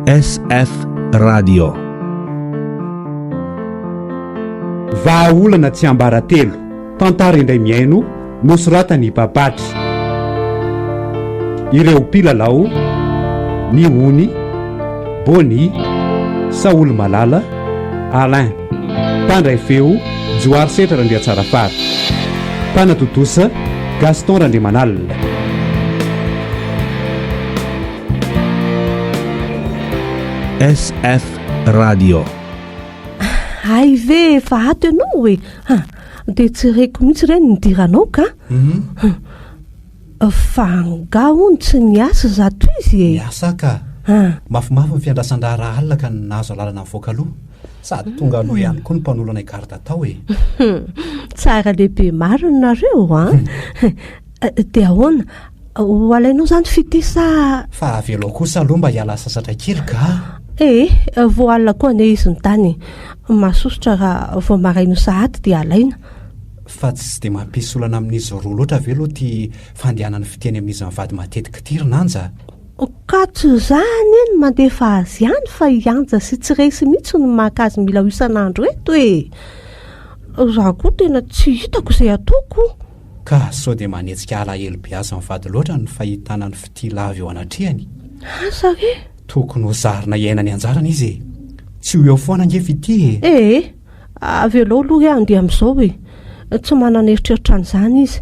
SF Radio. Vahaolana tsiambaratelo, tantara indray mihaino, nosoratan'i Babatry. Ireo mpilalao, Ny Ony, Boni, Saholy Malala, Alain. Mpandray feo, Johary Setra Randriatsarafara. Mpanatontosa, Gaston Randriamanalina. SF Radio. Hay ve efa ato ianao e? Ha, dia tsy reko mihitsy re ny nidiranao ka. Mhm. Fa angaha hono tsy niasa izato izy e? Niasa ka. Ah. Mafimafy ny fiandrasan-draharaha alina ka nahazo alalana nivoaka aloha. Sady tonga aloha ihany koa ny mpanolona i garde tao e. Tsara lehibe marina nareo an. Dia ahoana? Ho alainao izany Fitia sa. Fa avelao kosa aloha mba hiala sasatra kely ka. Ee, vao alina koa anie izy ny tany e. Mahasosotra raha vao maraina io sahady dia alaina. Fa tsy dia mampisy olana amin'izy roa loatra ve aloha ity fandehanan'i Fitia any amin'izy mivady matetika ity ry Nanja? Ka tsy za anie no mandefa azy any fa i Anja sy Tsiresy mihitsy no maka azy mila ho isan'andro eto e! Za koa tena tsy hitako izay ataoko. Ka sao dia manetsika alahelo be azy mivady loatra ny fahitana an'i Fitia lavo eo anatrehany? Asa re! Tokony ho zarina hiaina ny anjarany izy e! Tsy ho eo foana ange Fitia e! Ee! Avelao aloha re handeha amin'izao e! Tsy manana eritreritra an'izany izy.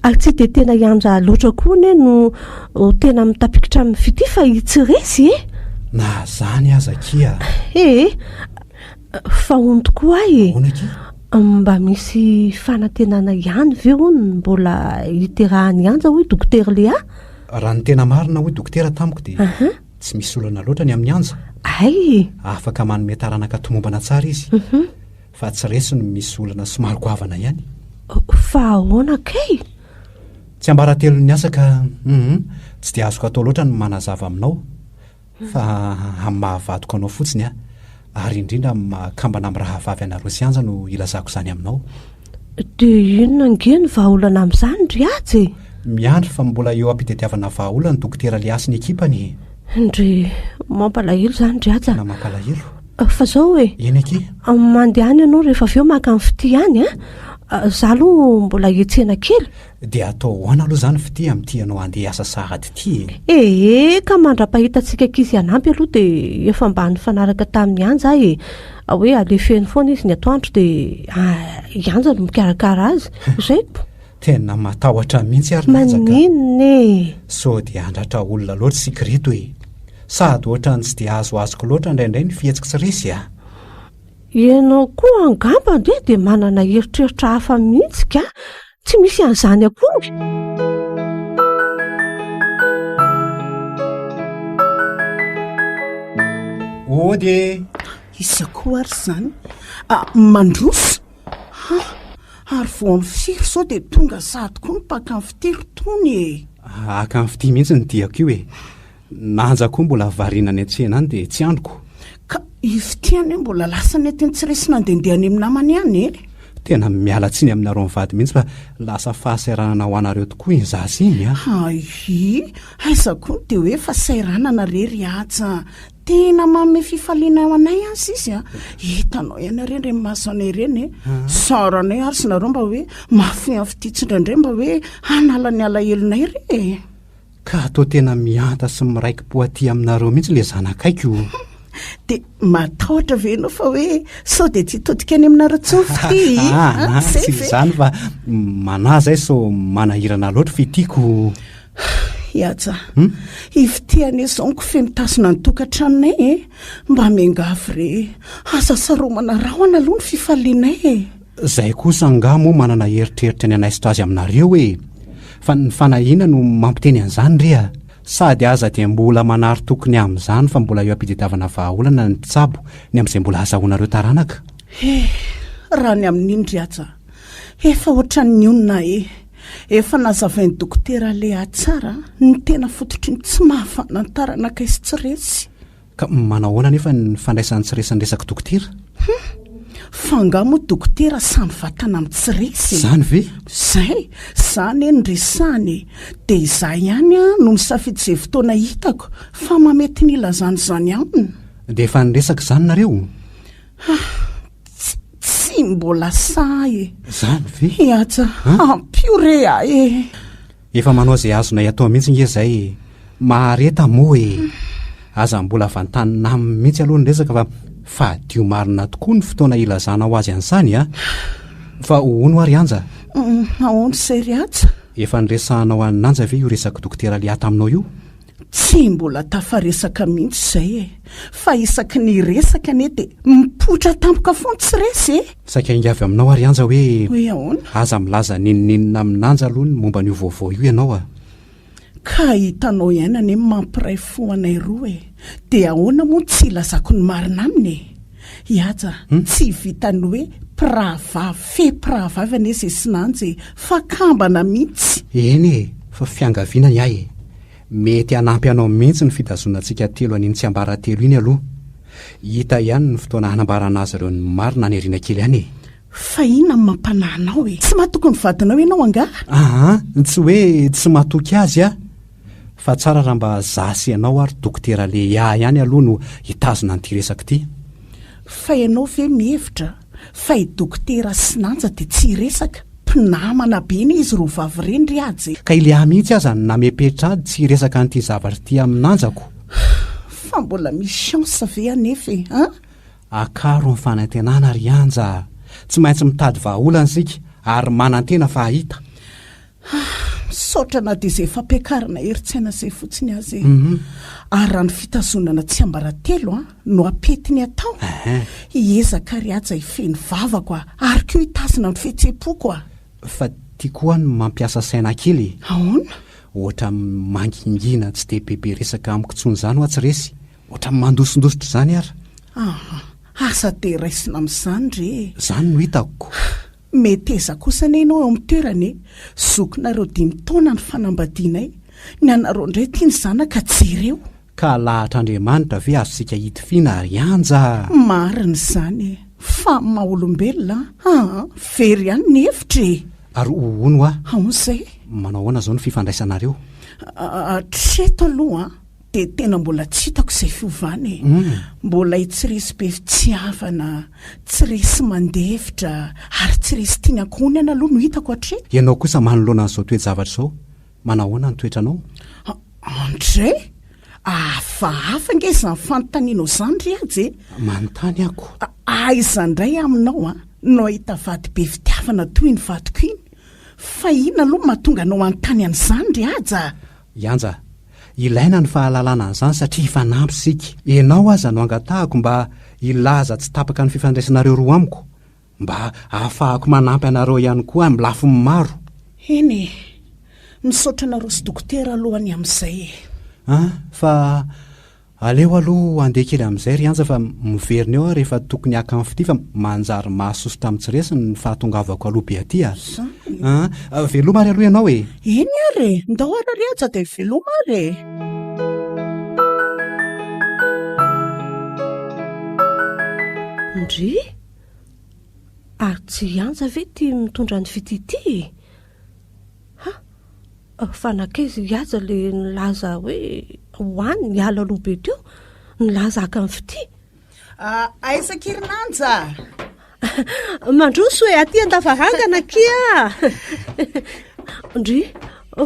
Ary tsy dia tena i Anja loatra koa anie no tena mitapikitra amin'ny fitia fa i Tsiresy e! Na izany aza akia. Ee, fa hono tokoa ahy e! Ahoana akia? Mba misy fanantenana ihany ve hono ny mbola hiterahan'i Anja hoy Dokotera Léa? Raha ny tena marina hoy Dokotera tamiko dia tsy misy olana loatra ny amin'i Anja. Hay! Afaka manome taranaka tomombana tsara izy. Fa tsy resy no misy olana somary goavana ihany. Fa ahoana kay? Tsiambaratelon'ny asa ka hum tsy dia azoko atao loatra ny manazava aminao. Fa amin'ny maha vadiko anao fotsiny aho, ary indrindra amin'ny maha kambana amin'ny rahavavy anareo sy Anja no ilazako izany aminao. Dia inona ange ny vahaolana amin'izany ry Haja e? Miandry fa mbola eo am-pitadiavana vahaolana ny Dokotera Léa sy ny ekipany e! Ndry, mampalahelo izany ry Haja. Tena mampalahelo. Fa izao e! Eny akia. Mandehana ianao rehefa avy eo maka an'i Fitia any a! Za aloha mbola hiantsena kely. Dia atao ahoana aloha izany Fitia amin'ity ianao handeha hiasa sahady ity e? Ee, ka mandra-pahitantsika ankizy hanampy aloha dia efa mba nifanaraka tamin'i Anja aho e! Hoe alefa eny foana izy ny atoandro dia i Anja no mikarakara azy. Izay ko! Tena matahotra mihitsy ary Nanja ka! Maninona e? Sao dia handratra olona loatra isika ireto e! Sady ohatran'ny tsy dia azoazoko loatra indraindray ny fihetsiky tsy resy a! Ianao koa angamba ange dia manana eritreritra hafa mihitsy ka! Tsy misy an'izany akory. Ody e! Iza koa ary izany? Ah, mandroso? Ha, ary vao amin'ny firy izao dia tonga sahady koa ny mpaka ny fitia ry Tony e! Haka ny fitia mihitsy ny diako io e! Nanja koa mbola variana any an-tsena any dia tsy andriko. Ka i Fitia anie mbola lasa nentiny tsy resy nandehandeha any amin'ny namany any e! Tena miala tsiny aminareo mivady mihitsy fa lasa fahasahiranana ho anareo tokoa iny zaza iny a! Hay! Aiza koa no dia hoe fahasahiranana re ry Haja a! Tena manome fifaliana ho anay aza izy a! Hitanao ihany re ireny maso anay ireny e! Saoranay ary sy nareo mba hoe mafy an'i Fitia tsindraindray mba hoe hanala ny alahelonay re e! Ka toa tena mihanta sy miraiki-po aty aminareo mihitsy ilay zanakaiko o! Dia matahotra ve ianao fa hoe sao dia tsy hitodika any aminareo intsony Fitia? Ah, ah, tsy izany fa manahy izay sao manahirana loatra Fitia ko. Ihaja, hmm? i Fitia anie izao no kofehy mitazona ny tokantranonay e! Mba miangavy re, aza saromana rahona aloha ny fifalianay e! Zay kosa angaha moa manana eritreritra ny hanaisotra azy aminareo e! Fa ny fanahiana no mampiteny an'izany re a! Sady aza dia mbola manary toky ny amin'izany fa mbola eo am-pitadiavana vahaolana ny mpitsabo ny amin'izay mbola hazahoanareo taranaka. He! Raha ny amin'iny ry Haja, efa ohatran'ny nionona e! Efa nazavain'ny dokotera Léa tsara ny tena fototry ny tsy mahavanona ny taranakay sy tsy resy. Ka manao ahoana anefa ny fandraisan'ny tsy resy ny resak'i dokotera? Hum! Fa angaha moa dokotera samy vatana amin'ny tsy resy e? Zany ve? Zay, za anie no resahana e! Dia izaho ihany no misafidy izay fotoana hitako fa mahamety ny hilazana izany aminy. Dia efa niresaka izany nareo? Ah, tsy, tsy mbola sahy e! Zany ve? Hihaja, ampio re ahy e! Efa manao izay azonay atao mihitsy nge izay e! Mahareta moa e! Aza mbola vantanina aminy mihitsy aloha ny resaka fa fadio marina tokoa ny fotoana hilazanao azy an'izany a! Fa hono hoa ry Anja? Ahoana izay ry Haja? Efa niresahanao an'i Nanja ve io resak'i Dokotera Lia taminao io? Tsy mbola tafaresaka mihitsy izay e! Fa isaky ny hiresaka anie dia mipoitra tampoka foana tsy resy e! Saika ingavy aminao ary Anja hoe Hoe ahoana? aza milaza n'inon'inona amin'i Nanja aloha ny momba an'io vaovao io ianao a! Ka hitanao ihany anie ny mampiray fo anay roa e! Dia ahoana moa no tsy hilazako ny marina aminy e? I Haja, tsy vitan'ny hoe mpirahavavy fe mpirahavavy anie izay sy Nanja e! Fa kambana mihitsy! Eny e! Fa fiangaviana ny ahy e! Mety hanampy anao mihitsy ny fitazonantsika telo an'iny tsiambaratelo iny aloha. Hita ihany ny fotoana hanambarana azy ireo ny marina any aoriana kely any e! Fa inona no mampanahy anao e? Tsy matoky ny vadinao ianao angaha? Aa, tsy hoe tsy matoky azy aho, fa tsara raha mba za sy ianao ary Dokotera Léa ihany aloha no hitazona an'ity resaka ity. Fa ianao ve mihevitra fa i Dokotera sy Nanja dia tsy hiresaka? Mpinamana be anie izy roavavy ireny ry Haja e! Ka i Léa mihitsy aza no namepetra ahy tsy hiresaka an'ity zavatra ity amin'i Nanjako. Fa mbola misy chance ve anefa e, an? Akaro ny fanantenana ry Anja a! Tsy maintsy mitady vahaolana isika ary manantena fa hahita. Misaotra na dia izay fampiakarana herin-tsaina izay fotsiny aza e. Ary raha ny fitazonana tsiambaratelo an, no apetiny atao, hiezaka ry Haja hifehy ny vavako a, ary koa hitazona ny fihetseham-poko a. Fa tiako koa ny mampiasa saina kely e. Ahoana? Ohatran'ny mangingina tsy dia bebe resaka amiko intsony izany hoa tsy resy. Ohatran'ny mandosindositra izany ary. Aha, aza dia raisina amin'izany re e. Izany no hitako. Meteza kosa anie ianao eo amin'ny toerany e! Zokinareo dimy taona ny fanambadianay, ny anareo indray ity ny zanaka jereo! Ka lahatr'Andriamanitra ve azontsika itifiana ry Anja a! Marina izany e! Fa amin'ny maha olombelona aa, very ihany ny hevitra e! Ary hono hoa? Ahoana izay? Manao ahoana izao ny fifandraisanareo? Hatreto aloha an! Dia tena mbola tsy hitako izay fiovana e! Mbola i tsy resy be fitiavana, tsy resy mandefitra, ary tsy resy tia ny ankohonana aloha no hitako hatreto. Ianao kosa manoloana an'izao toe-javatra izao, manahoana ny toetranao? André! Hafahafa ange izany fanontanianao izany ry Haja e! Manontany aho ko. Aiza indray aminao an, no hahita vady be fitiavana toy iny vadiko iny? Fa inona aloha no mahatonga anao hanontany an'izany ry Haja a? I Anja, Ilaina ny fahalalana an'izany satria hifanampy isika. Ianao aza no angatahako mba hilaza tsy tapaka ny fifandraisanareo roa amiko, mba hahafahako manampy anareo ihany koa amin'ny lafiny maro. Eny e! Misaotra anareo sy dokotera aloha ny amin'izay e! An, fa Aleo aloha handeha kely amin'izay ry Anja fa miverina eo aho rehefa tokony haka ny fitia fa manjary mahasosotra amin'ny tsy resy ny fahatongavako aloha be aty a! An! Veloma ary aloha ianao e! Eny ary e! Ndao ary ry Haja dia veloma ary e! Ndry! Ary tsy i Anja ve ity mitondra ny fitia ity e? Ha! Fa nankaiza i Haja le nilaza hoe ho any niala aloha be teo, nilaza haka ny fitia? Aiza akia ry Nanja? Mandroso e, aty an-davarangana akia! Ndry,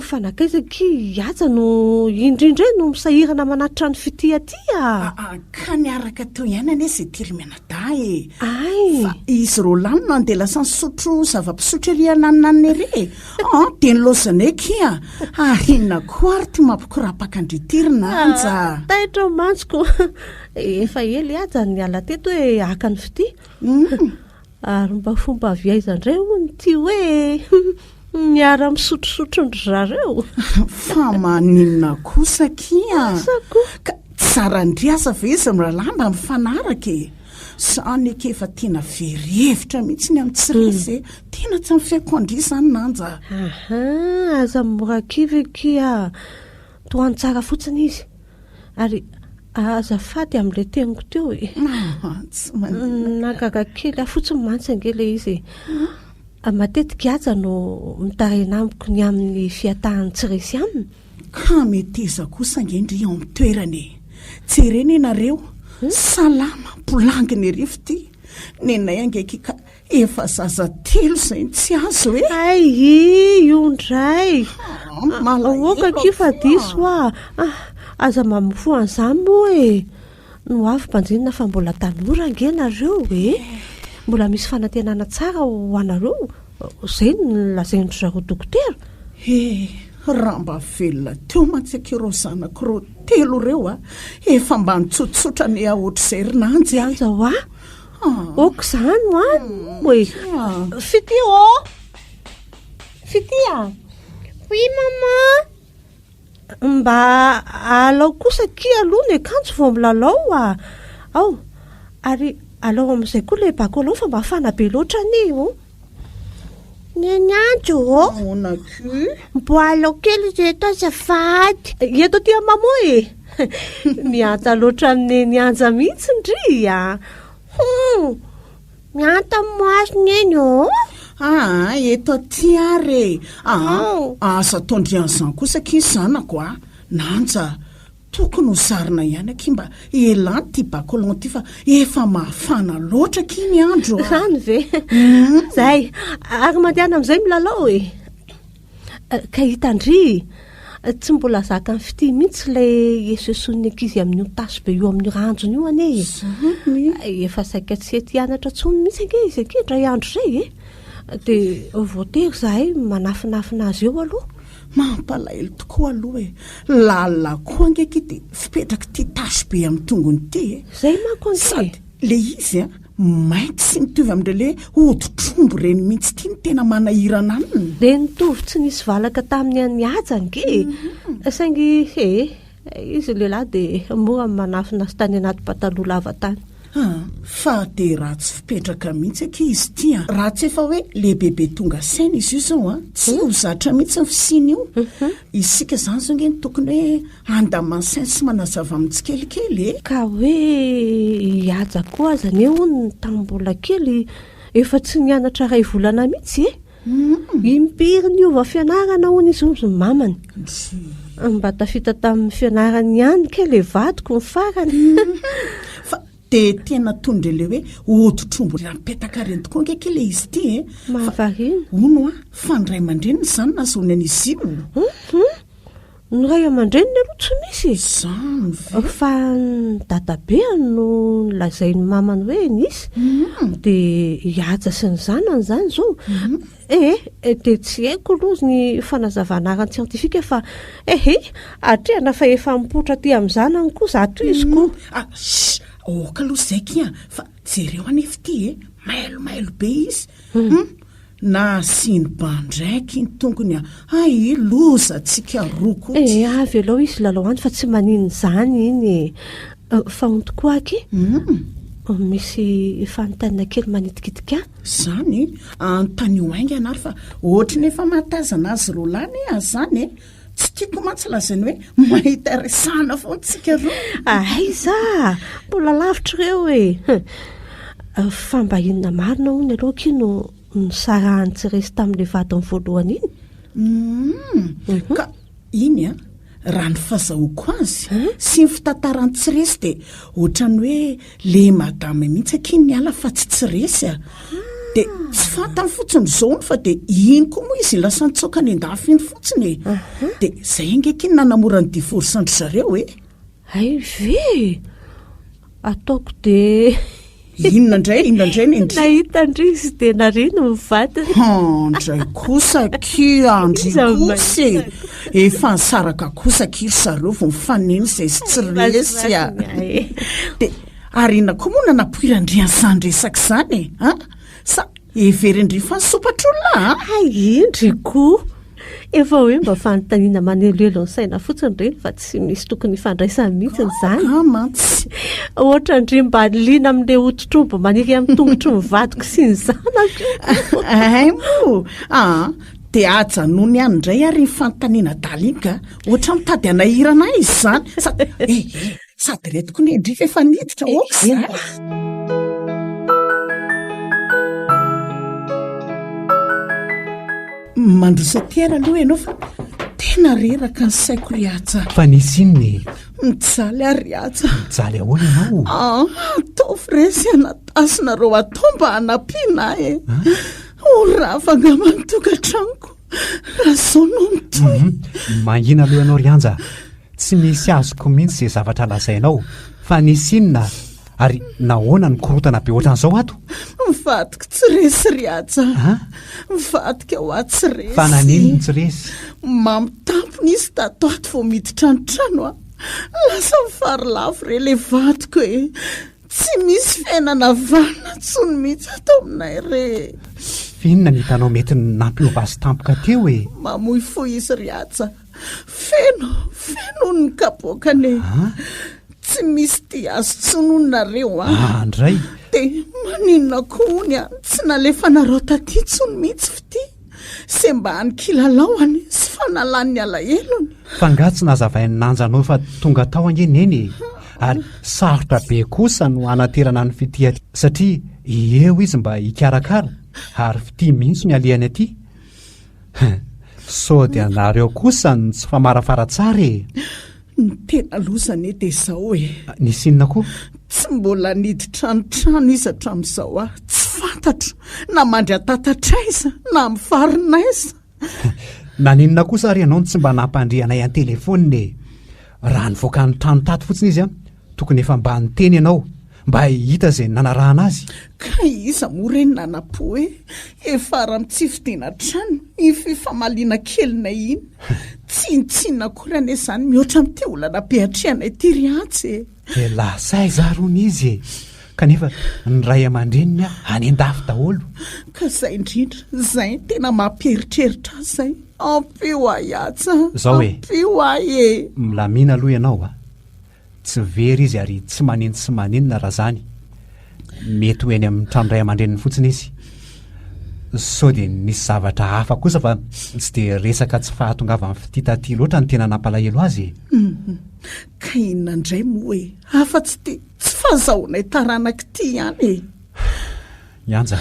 fa nankaiza akia i Haja no indry indray no misahirana manatitra ny fitia aty a? Ka niaraka teo ihany anie izay telo mianadahy e! Ay! Fa izy roa lahy no nandeha lasa nisotro zava-pisotro ery ananonanona ery e! Ah, dia nilaozanay akia! Ary inona koa ary ity mampikorapaka an-dry ity ry Nanja? Ah, taitra aho mantsy ko! Efa ela i Haja no niala teto hoe haka ny fitia. Ary mba fomba avy aiza indray hono ity hoe miara-misotrosotro-ndry zareo? Fa maninona kosa akia? Asa ko! Ka tsaran-dry aza ve izy mirahalahy mba mifanaraka e? Zany akia efa tena very hevitra mihitsy ny amin'ny tsy resy e! Tena tsy mifehy an-dry izany Nanja a! Aha, aza mora kivy akia! Tohano tsara fotsiny izy. Ary. Azafady amin'ilay teniko teo e. Tsy maninona. Nahagaga kely ahy fotsiny mantsy ange ilay izy e. Matetika Haja no mitaraina amiko ny amin'ny fiatahan'ny tsy resy aminy. Ka meteza kosa ange ndry ao amin'ny toerana e. Jerena ianareo, salama, bolangina ery fitia. Nenay ange akia ka Efa zaza telo izay no tsy azo e! Hay, io indray! Malahelo Aoka akia fa diso aho. Ah, aza mamofoha an'izany moa e! Ny ho avy banjinina fa mbola tanora ange nareo e! Mbola misy fanantenana tsara ho anareo, izay no nolazain-dry zareo dokotera. He, raha mba velona teo mantsy akia ireo zanako ireo telo ireo a! Efa mba nitsotsotra anie aho ohatr'izay ry Nanja e! Nanja hoa! Ok izany ho'a e. Fitia ô! Fitia! Oui maman! Mba alao kosa akia aloha ny akanjo vao milalao a! Ao, ary alao amin'izay koa ilay bakolao fa mafana be loatra anie ô! Neny Anjo ô! Ahoana akia? Mbo alao kely ireto azafady. Eto aty amin'ny maman e! Mihanta loatra amin'i Neny Anja mihitsy ndry a! Hum! Mihanta amin'ny maso Neny ô! Aa, eto aty ary e! Aa, aza ataon-dry an'izany kosa akia ny zanako a! Nanja, tokony ho zarina ihany akia mba hialany ity bacolon ity fa efa mafana loatra akia ny andro a! Izany ve? Zay! Ary mandehana amin'izay milalao e! Ka hitan-dry, tsy mbola zakan'ny fitia mihitsy ilay esoeson'ny ankizy amin'io tasy be io amin'io ranjony io anie e. Izany? Efa saika tsy hety hianatra intsony mihitsy ange izy ange indray andro izay e. Dia voatery izahay manafinafina azy eo aloha. Mampalahelo tokoa aloha e. Lalina koa ange akia ity fipetrak'ity tasy be amin'ny tongony ity e. Izay manko ange. Sady ilay izy an, Mainty sy mitovy amin'ireo le hoditr'omby ireny mihitsy ity no tena manahirana aminy. Dia nitovy tsy nisy valaka tamin'ny an'i Haja ange e! Saingy he, izy lehilahy dia mora ny manafina azy tany anaty pataloha lava tany. An, fa dia ratsy fipetraka mihitsy akia izy ity an! Raha tsy efa hoe lehibebe tonga saina izy io izao an, tsy ho zatra mihitsy ny fisian'io. Isika izany izao ange no tokony hoe Andaman saina sy manazava aminy tsikelikely e! Ka hoe i Haja koa aza anie hono tamin'ny mbola kely efa tsy nianatra iray volana mihitsy e! Impiry niova fianarana hono izy hozy ny mamany. Mba tafita tamin'ny fianarany ihany kay le vadiko ny farany. Fa dia tena toy ny le hoe hoditr'omby rapetaka ireny tokoa ange kay le izy ity e! Mahavariana. Hono hoa, fa ny ray aman-dreniny izany nahazoany an'izy io? Ny ray aman-dreniny aloha tsy misy e! Izany ve? Fa ny dadabeany no nolazain'ny mamany hoe nisy, dia i Haja sy ny zanany izany izao. Eh, dia tsy haiko aloha ny fanazavana ara-tsiantifika fa ehe, atrehana fa efa mipoitra aty amin'ny zanany koa izato izy ko. Ah, shh! Aoka aloha izay kia fa jereo anefa ity e, mailomailo be izy. Hum! Nasiany bandraiky iny tongony a! Hay loza tsika roa koa ty. Eh, avelao izy hilalao any fa tsy maninona izany iny e. Fa hono tokoa aky, misy fanontaniana kely manitikitika ahy. Izany? Anontanio haingana ary fa ohatry ny efa mahatazana azy roa lahy anie aza izany e! Tsy tiako mantsy lazaina hoe mahita resahana foana tsika roa. Aiza! Mbola lavitra ireo e! Fa mba inona marina hono ianao akia no nisarahan'i Tsiresy tamin'ilay vadiny voalohany iny? Hum, ka iny an, raha ny fazahoako azy sy ny fitantaran'i Tsiresy dia ohatran'ny hoe le madame mihitsy akia ny niala fa tsy Tsiresy a! Dia tsy fantany fotsiny izao hono fa dia iny koa moa izy lasa nitsoaka any an-dafy iny fotsiny e! Dia izay ange akia no nanamora ny divorce-ndry zareo e! Hay ve e! Ataoko dia. Inona indray, inona indray ny ndry? Nahita ndry izy dia nariny ny vadiny. Han, ndray kosa akia, ndry kosa e. Efa nisaraka kosa akia ry zareo vao mifanena izay sy tsy resy a. Dia ary inona koa moa nanapoiran-dry an'izany resaka izany e? An? Sa Heverin-dry fa sompatr'olona a! Hay indry koa! Efa hoe mba fanontaniana maneloelo ny saina fotsiny ireny fa tsy misy tokony hifandraisany mihitsy izany. Gaga mantsy. Ohatran-dry mba liana amin'ilay hoditr'omby maniry amin'ny tongotry ny vadiko sy ny zanako io. Hay moa! Aa! Dia ajanony any indray ary iny fanontaniana adala iny ka! Ohatran'ny mitady hanahirana ahy izy izany. Sady, eh! Eh! Sady ireto koa ne ndry f'efa niditra ok Eny izany. koa. Mandroso aty ary aloha ianao fa tena reraka ny saiko ry Haja. Fa nisy inona e? Mijaly aho ry Haja. Mijaly ahoana ianao? Ah, ataovy re sy anatasinareo atao mba hanampiana ahy e. Ho rava angamba ny tokantranoko raha izao no mitohy. Mhm. Mangina aloha ianao ry Anja. Tsy misy azoko mihitsy izay zavatra lazainao. Fa nisy inona ary nahoana no korontana be ohatran'izao ato? Mivadika tsy resy ry Haja. Mivadika ho ahy tsy resy. Fa naninona no tsy resy? Mamo tampony izy tato ato vao miditra ny trano a. Lasa mifarilavo re le vadiko e. Tsy misy fiainana vanona intsony mihitsy ato aminay re. F'inona no hitanao mety nampiova azy tampoka teo e? Mamoy fo izy ry Haja. Feno, feno hono ny kapoakany e. Tsy misy tia azy intsony hono nareo a. Ah, ndray. Dia maninona koa hono a, tsy nalefanareo taty intsony mihitsy fitia. Izay mba any kilalaoany sy fanalany ny alahelony. Fa angaha tsy nazavain'i Nanja anao fa tonga tao ange Neny e? Ary sarotra be kosa no hanaterana an'i Fitia aty satria eo izy mba hikarakara ary Fitia mihitsy no alehany aty. Sao dia anareo kosa no tsy famarafara tsara e! Ny tena loza anie dia izao e! Nisy inona koa? Tsy mbola niditra ny trano izy hatramin'izao aho. Tsy fantatro na mandry an-tatatra aiza na amin'ny farina aiza. Naninona kosa ary ianao no tsy mba nampandre anay an-telefaonina e? Raha nivoaka ny trano tato fotsiny izy an, tokony efa mba niteny ianao. Mba hita izay nanarahana azy. Ka iza moa re no nanapo hoe efa ara-tsy fidiana hatrany iny fifamaliana kelinay iny? Tsinontsinona akory anie izany mihoatra amin'ity olana be atrehanay ity ry Antsa e! Dia lasa aiza ary hono izy e? Kanefa ny ray aman-dreniny any an-dafy daholo. Ka izay indrindra, izay no tena mampieritreritra ahy izay. Ampio ahy Antsa a! Izao e! Ampio ahy e! Milamina aloha ianao a! Tsy very izy ary tsy maneno tsy maninona raha zany. Mety ho eny amin'ny tranon-dray aman-dreniny fotsiny izy. Sao dia nisy zavatra hafa kosa fa tsy dia resaka tsy fahatongavan'i Fitia taty loatra no tena nampalahelo azy e. Hum. Ka inona indray moa e? Afa-tsy ity tsy fahazahoanay taranaka ity ihany e. Mianja,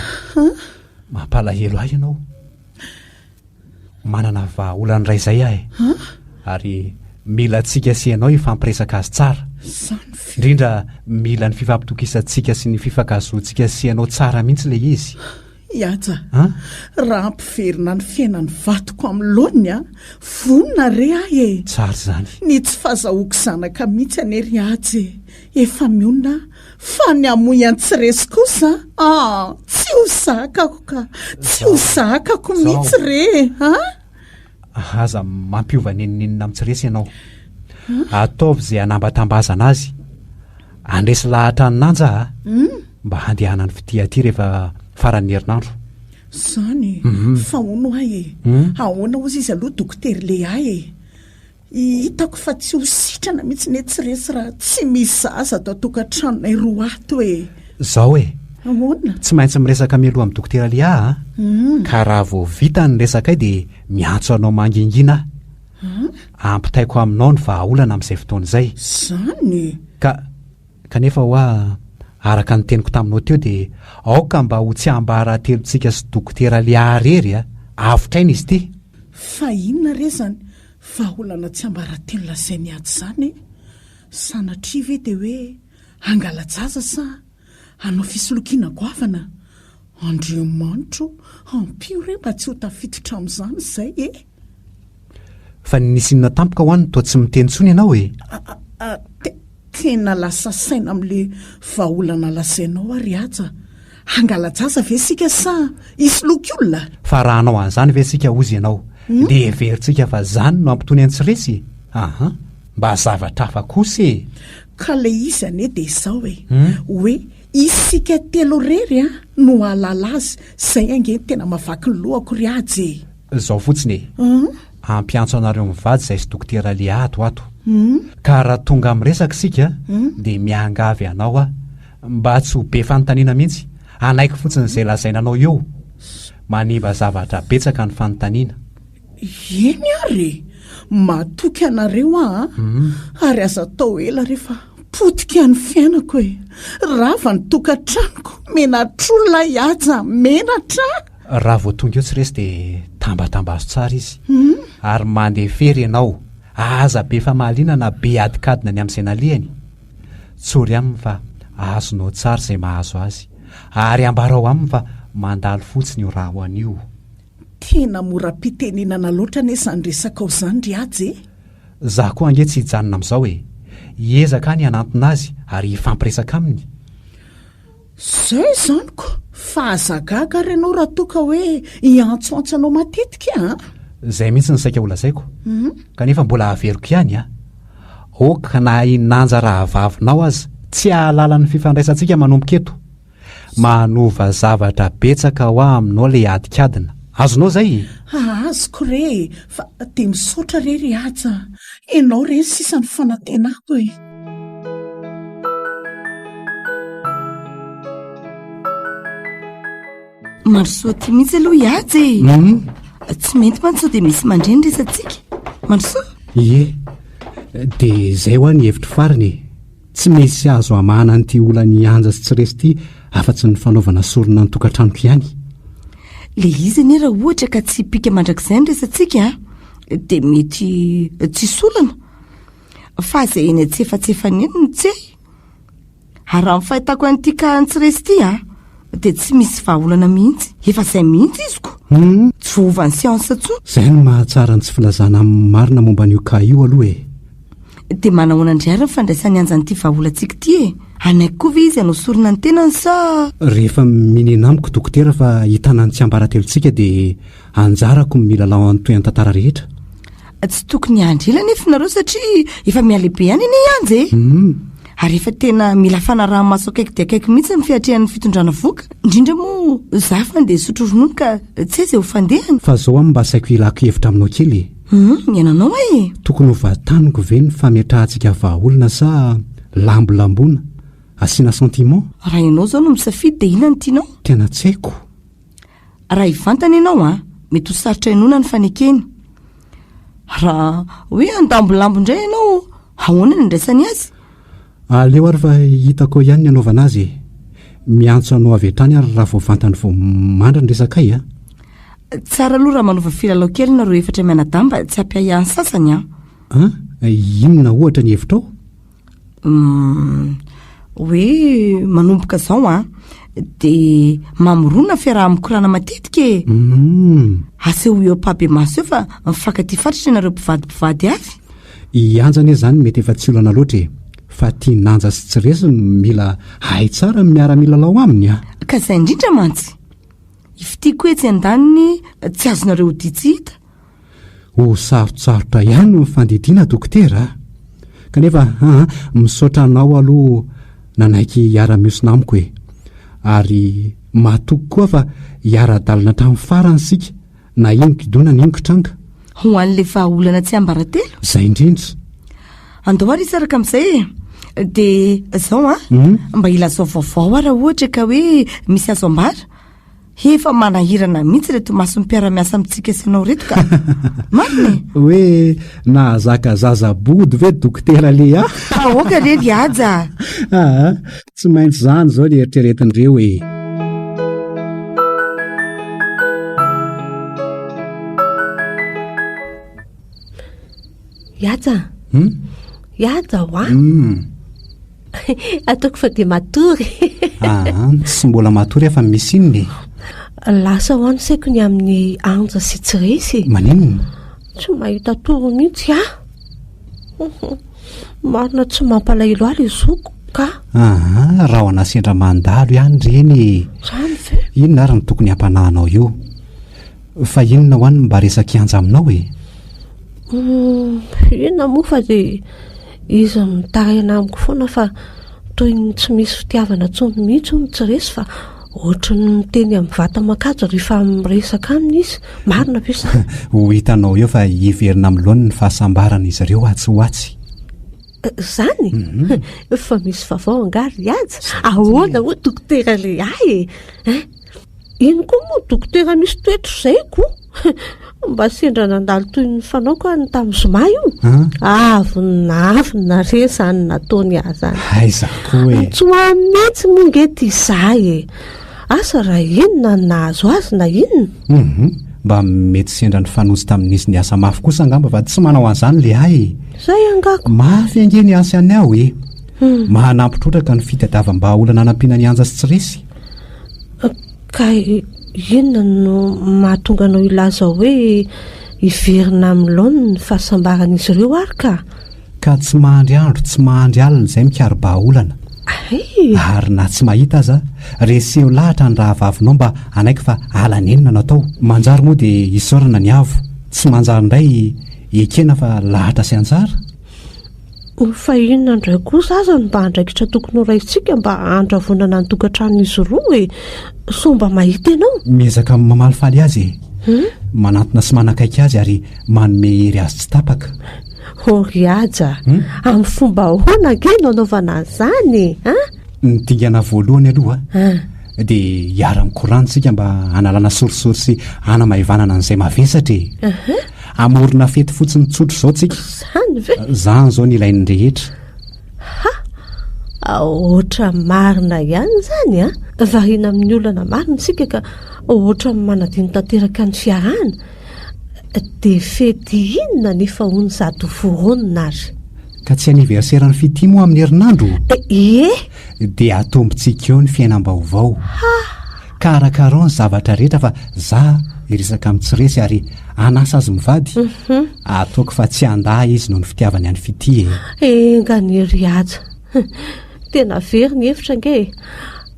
mampalahelo ahy ianao. Manana vahaolana iray izay aho e. Ary mila antsika sy ianao hifampiresaka azy tsara. Izany ve? Indrindra mila ny fifampitokisantsika sy ny fifankahazoantsika sy ianao tsara mihitsy ilay izy. Ihaja, raha hampiverina ny fiainan'ny vadiko amin'ny laoniny an, vonona re aho e! Tsara izany. Ny tsy fahazahoako zanaka mihitsy anie ry Haja e! Efa mionona aho Fa ny hamoy an'i Tsiresy kosa aa tsy ho zakako ka, tsy ho zakako mihitsy re a! Aza mampiova n'inon'inona amin'i Tsiresy ianao. Ataovy izay hanambatambazana azy. Handresy lahatra an'i Nanja a! Mba handehanany fitia aty rehefa faran'ny herinandro. Izany e! Fa hono ho'a e! Ahoana hozy izy aloha Dokotera Léa e? Hitako fa tsy ho sitrana mihitsy ne tsy resy raha tsy misy zaza ato an-tokantranonay roa ato e! Zao e! Ahoana? Tsy maintsy miresaka mialoha amin'i Dokotera Lia aho an! Ka raha vao vita ny resakay dia miantso anao mangingina aho. Ampitaiko aminao ny vahaolana amin'izay fotoana izay. Izany? Ka, kanefa hoa, araka ny teniko taminao teo dia aoka mba ho tsiambaratelontsika sy Dokotera Lia irery a! Avotra aina izy ity. Fa inona re izany Vahaolana tsiambaratelo lazain'i Haja izany e! Sanatria ve dia hoe hangala-jaza sa hanao fisolokiana goavana? Andriamanitra o! Ampio re mba tsy ho tafiditra amin'izany izay e! Fa nisy inona tampoka ho'a no toa tsy miteny intsony ianao e? Tena lasa saina amin'le vahaolana lazainao aho ry Haja. Hangala-jaza ve isika sa hisoloky olona? Fa raha hanao an'izany ve isika hozy ianao dia heverintsika fa zany no hampitony an'i Tsiresy e? Aha, mba zavatra hafa kosa e! Ka le izy anie dia izao e, hoe isika telo irery an no hahalala azy, zay ange no tena mahavaky ny lohako ry Haja e! Zao fotsiny e! Hampiantso anareo mivady izay sy Dokotera Léa ato ato. Ka raha tonga miresaka isika dia miangavy anao aho mba tsy ho be fanontaniana mihitsy, hanaiky fotsiny izay lazaina anao eo. Manimba zavatra betsaka ny fanontaniana. Eny ary e! Matoky anareo aho an! Ary aza atao ela re fa. Potika ny fiainako e! Rava ny tokantranoko! Menatr'olona i Haja, menatra! Raha vao tonga eo tsy resy dia tambatambazo tsara izy. Ary mandefery ianao. Aza be famaliana na be adikadina ny amin'izay nalehany. Tsory aminy fa azonao tsara izay mahazo azy. Ary ambarao aminy fa mandalo fotsiny io rahona io. Tena mora am-pitenenana loatra anie izany resakao izany ry Haja e! Za koa ange tsy hijanona amin'izao e! Hiezaka aho ny hanantona azy ary hifampiresaka aminy. Zay izany ko! Fa aza gaga ary ianao raha toa ka hoe hiantsoantso anao matetika an! Zay mihitsy no saika holazaiko, kanefa mbola averiko ihany an! Ok na i Nanja rahavavinao aza tsy hahalala ny fifandraisantsika manomboka eto. Manova zavatra betsaka hoa aminao le adikadina. Azonao zay e? Azoko re e! Fa dia misaotra re ry Haja a! Ianao re ny sisa ny fanantenako e! Mandrosoa aty mihitsy aloha i Haja e! Hum. Tsy mety mantsy sao dia misy mandre ny resatsika. Mandrosoa. Ie. Dia izay hoa ny hevitro farany e! Tsy misy azo hamahana an'ity olan'i Anja sy Tsiresy ity afa-tsy ny fanaovana sorona ny tokantranoko ihany. Le izy anie raha ohatra ka tsy hipika mandrakizay ny resatsika a, dia mety tsy hisy olana. Fa izay eny antsefatsefany eny no tsy hay. Ary raha ny fahitako an'ity cas an'i Tsiresy ity a, dia tsy misy vahaolana mihitsy. Efa izay mihitsy izy ko. Tsy voaovan'ny siansa intsony. Izay no mahatsara ny tsy filazana amin'ny marina momba an'io cas io aloha e. Dia manahoana indray ary ny fandraisan'i Anja an'ity vahaolantsika ity e? Hanaiky koa ve izy hanao sorona ny tenany sa. Rehefa minena amiko dokotera fa hitana ny tsiambaratelontsika dia anjarako ny milalao ny toean-tantara rehetra. Tsy tokony hiandry ela anefa nareo satria efa mihalehibe ihany anie i Anja e! Ary efa tena mila fanaraha-maso akaiky dia akaiky mihitsy ny fiatrehany ny fitondrana vohoka, indrindra moa za fa ndeha hisotro ronono ka tsy hay izay ho fandehany. Fa zao aho mba saiko hilako hevitra aminao kely e! Hum, ny ananao e! Tokony ho vataniko ve ny fametrahantsika vahaolana sa lambolamboana, asiana sentiment? Raha ianao izao no misafidy dia inona no tianao? Tena tsy haiko. Raha hivantana ianao an, mety ho sarotra inoana ny fanekeny. Raha hoe handambolambo indray ianao, ahoana ny handraisany azy? Aleo ary fa hitako eo ihany ny hanaovana azy e! Miantso anao avy hatrany ary raha vao vantany vao mandry ny resakay a! Tsara aloha raha manova filalao kely nareo efatra mianadahy mba tsy hampiahiahy ny sasany an! An? Inona ohatra ny hevitrao? Hum, hoe manomboka izao an, dia mamorona fiaraha-mikorana matetika e! Hum. Asehoy eo ampahibemaso eo fa mifankatia fatratra ianareo mpivady mpivady avy. I Anja anie izany mety efa tsy olana loatra e! Fa ty Nanja sy Tsiresy no mila hay tsara ny miara-milalao aminy a! Ka izay indrindra mantsy! I Fitia koa etsy andaniny tsy azonareo odia tsy hita. Ho sarotsarotra ihany ny fandidiana dokotera a! Kanefa aa misaotra anao aloha nanaiky hiara-mihosina amiko e! Ary matoky koa fa hiara-dalana hatramin'ny farany isika na inon-kidona na inon-kitranga. Ho an'ilay vahaolana tsiambaratelo? Izay indrindra. Andao ary hisaraka amin'izay e! Dia izao an, mba ilazao vaovao aho raha ohatra ka hoe misy azo ambara. Efa manahirana mihitsy ireto mason'ny mpiara-miasa amintsika sy ianao ireto ka! Marina e! Hoe nahazaka zaza bodo ve Dokotera Léa? Aoka re ry Haja a! Aa, tsy maintsy izany izao ny eritreretin'ireo e! Haja a! Hum? Haja hoa! Hum. Ataoko fa dia matory. Aa, tsy mbola matory aho fa misy inona e? Lasa ho any saiko ny amin'ny Anja sy Tsiresy. Maninona? Tsy mahita tory mihitsy aho. Marina tsy mampalahelo ahy ilay zokiko ka. Aa, rahona sendra mandalo ihany ireny e. Izany ve? Inona ary no tokony hampanahinao eo? Fa inona ho any no mba resak'i Anja aminao e? Humm, inona moa fa dia izy mitaraina amiko foana fa toy ny tsy misy fitiavana intsony mihitsy hono tsy resy fa ohatry ny miteny amin'ny vata aman-kajo rehefa miresaka aminy izy. Marina ve izany? Ho hitanao eo fa hiverina amin'ny laoniny ny fahasambaran'izy ireo atsy ho atsy. Izany? Fa misy vaovao angaha ry Haja? Ahoana hoy Dokotera Léa e? Hein? Ino koa moa dokotera misy toetra izay ko? Mba sendra nandalo toy ny fanaoko aho ny tamin'ny zoma io. Avonavona re izany nataony ahy izany. Aiza koa e. Nitsoahany mihitsy moa nge ty za e. Asa raha inona no nahazo azy na inona. Hum, mba mety sendra nifanojo tamin'izy niasa mafy kosa angamba fa tsy manao an'izany le ahy e. Zay angaha ko. Mafy ange ny asany ao e. Manampy trotraka ny fitadiavam-bahaolana hanampiana ny Anja sy Tsiresy. Ka inona no mahatonga anao hilaza hoe hiverina amin'ny laoniny ny fahasambaran'izy ireo ary ka? Ka tsy mahandry andro tsy mahandry alina izay mikaro-bahaolana. Hay! Ary na tsy mahita aza, reseho lahatra ny rahavavinao mba hanaiky fa ala nenina no atao. Manjary moa dia isaorana ny avo, tsy manjary indray ekena fa lahatra sy anjara. Fa inona indray kosa aza no mba andraikitra tokony ho raisintsika mba handravonana ny tokantranon'izy roa e? Sao mba mahita ianao? Miezaka mamalifaly azy e! Manantona sy manakaiky azy ary manome hery azy tsy tapaka. Oh ry Haja, amin'ny fomba ahoana ange no anaovana an'izany e? An? Ny dingana voalohany aloha dia hiara-mikorana isika mba hanalana sorisory sy hanamaivanana an'izay mavesatra e! Hamorona fety fotsiny tsotra izao tsika. Izany ve? Izany izao no ilain'ny rehetra. Ha! Ohatra marina ihany izany an! Variana amin'ny olana marina isika ka ohatran'ny manadino tanteraka ny fiarahana. Dia fety inona anefa hono izato foronina ary? Ka tsy anniversaire-n'ny Fitia moa amin'ny herinandro? Ie! Dia atombontsika eo ny fiainam-baovao. Ha! Karakarao ny zavatra rehetra fa za hiresaka amin'i Tsiresy ary hanasa azy mivady. Ataoko fa tsy handà izy noho ny fitiavany an'i Fitia e. Enga anie ry Haja. Tena very ny hevitra ange e.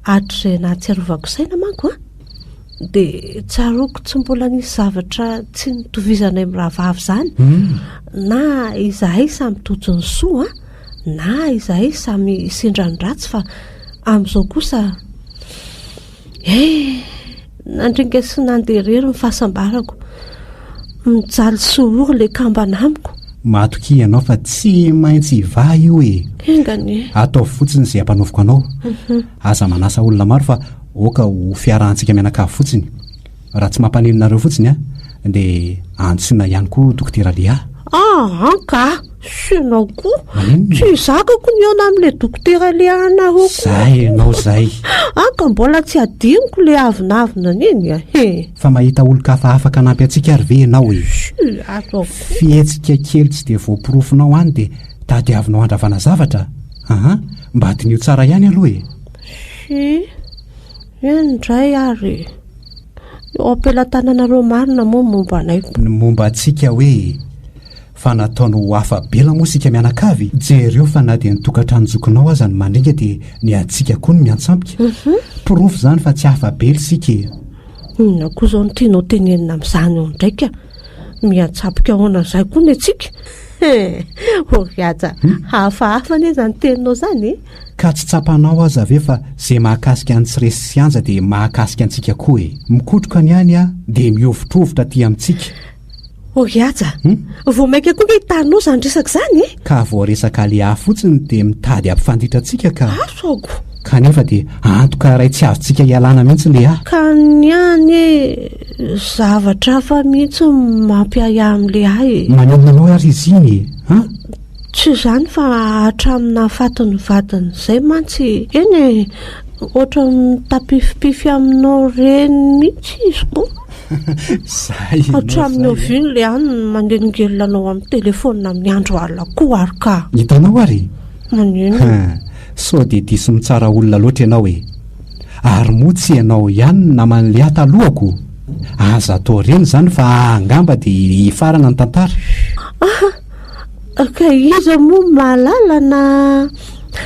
Hatrizay nahatsiarovako saina manko an, dia tsaroako tsy mbola nisy zavatra tsy nitovizanay mirahavavy izany. Na izahay samy tojo ny soa an, Na izahay samy sendra ny ratsy fa amin'izao kosa eh! Nandringa sy nandeha irery ny fahasambarako. Mijaly sy ory ilay kambana amiko. Matokia ianao fa tsy maintsy hivaha io e! Enga anie. Ataovy fotsiny izay ampanaoviko anao. Aza manasa olona maro fa aoka ho fiarahantsika mianakavy fotsiny. Raha tsy mampaninona anareo fotsiny an, dia antsoina ihany koa Dokotera Léa. Aa ka! Sy ianao koa! Maninona? Tsy zakako ny hihaona amin'ilay Dokotera Léa anareo koa. Zay ianao zay. An ka mbola tsy adinoko ilay avonavona an'iny a! He! Fa mahita olon-kafa afaka hanampy antsika ary ve ianao e? Sy azo akory. Fihetsika kely tsy dia voaporofonao any dia tadiavinao handravana zavatra? Aha, mba diniho tsara ihany aloha e! Sy, eny indray ary e! Eo am-pelatananareo marina moa ny momba anay. Ny momba antsika hoe fa nataony ho hafa bela moa isika mianakavy? Jereo fa na dia ny tokantranon-jokinao aza no mandringa dia ny antsika koa no miantsampika. Porofo izany fa tsy hafa bela isika e! Inona koa izao no tianao tenenina amin'izany eo indraika? Miantsampika ahoana izay koa ny antsika? He! Ô ry Haja, hafahafa anie izany teninao izany e! Ka tsy tsapanao aza ve fa ze mahakasika an'i Tsiresy sy Anja dia mahakasika antsika koa e! Mikotroka ny any an dia mihovitrovitra aty amintsika. Ô ry Haja, vao mainka koa nge hitanao izany resaka izany e! Ka vao resaka Léa fotsiny dia mitady hampifanditra antsika ka. Asako! Kanefa dia antoka iray tsy azontsika ialana mihitsy Léa. Ka ny ahy anie zavatra hafa mihitsy no mampiahiahy amin'i Léa e! Maninona anao ary izy iny e? An? Tsy izany fa hatramin'ny nahafaty ny vadiny izay mantsy, eny e, ohatran'ny mitapifipify aminao ireny mihitsy izy ko. Zay ianao Hatramin'ny zay a. oviana ilay any no manelingelina anao amin'ny telefaonina amin'ny andro alina koa ary ka. Hitanao ary e? Maninona? Hein, sao dia diso mitsara olona loatra ianao e. Ary moa tsy ianao ihany no naman'i Léa talohako? Aza atao ireny izany fa angamba dia hifarana ny tantara. Aha! Ka iza moa mahalala na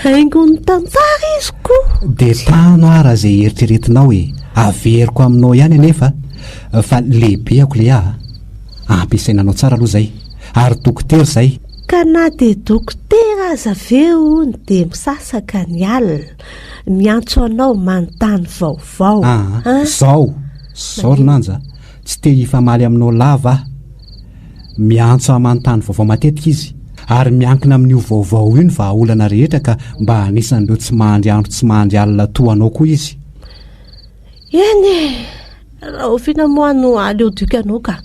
haingon'ny tantara izy ko! Dia tano ara izay eritreretinao e! Averiko aminao ihany anefa fa lehibeako Léa a! Ampiasainanao tsara aloha izay! Ary dokotera izay! Ka na dia dokotera aza ve hono dia misasaka ny alina miantso anao manontany vaovao Aa, an! zao! Zao ry Nanja, tsy te hifamaly aminao lava aho! Miantso ahy manontany vaovao matetika izy, ary miankina amin'io vaovao io ny vahaolana rehetra ka mba anisan'ireo tsy mahandry andro tsy mahandry alina toa anao koa izy. Eny e! Rahoviana moa no aleo duc anao ka?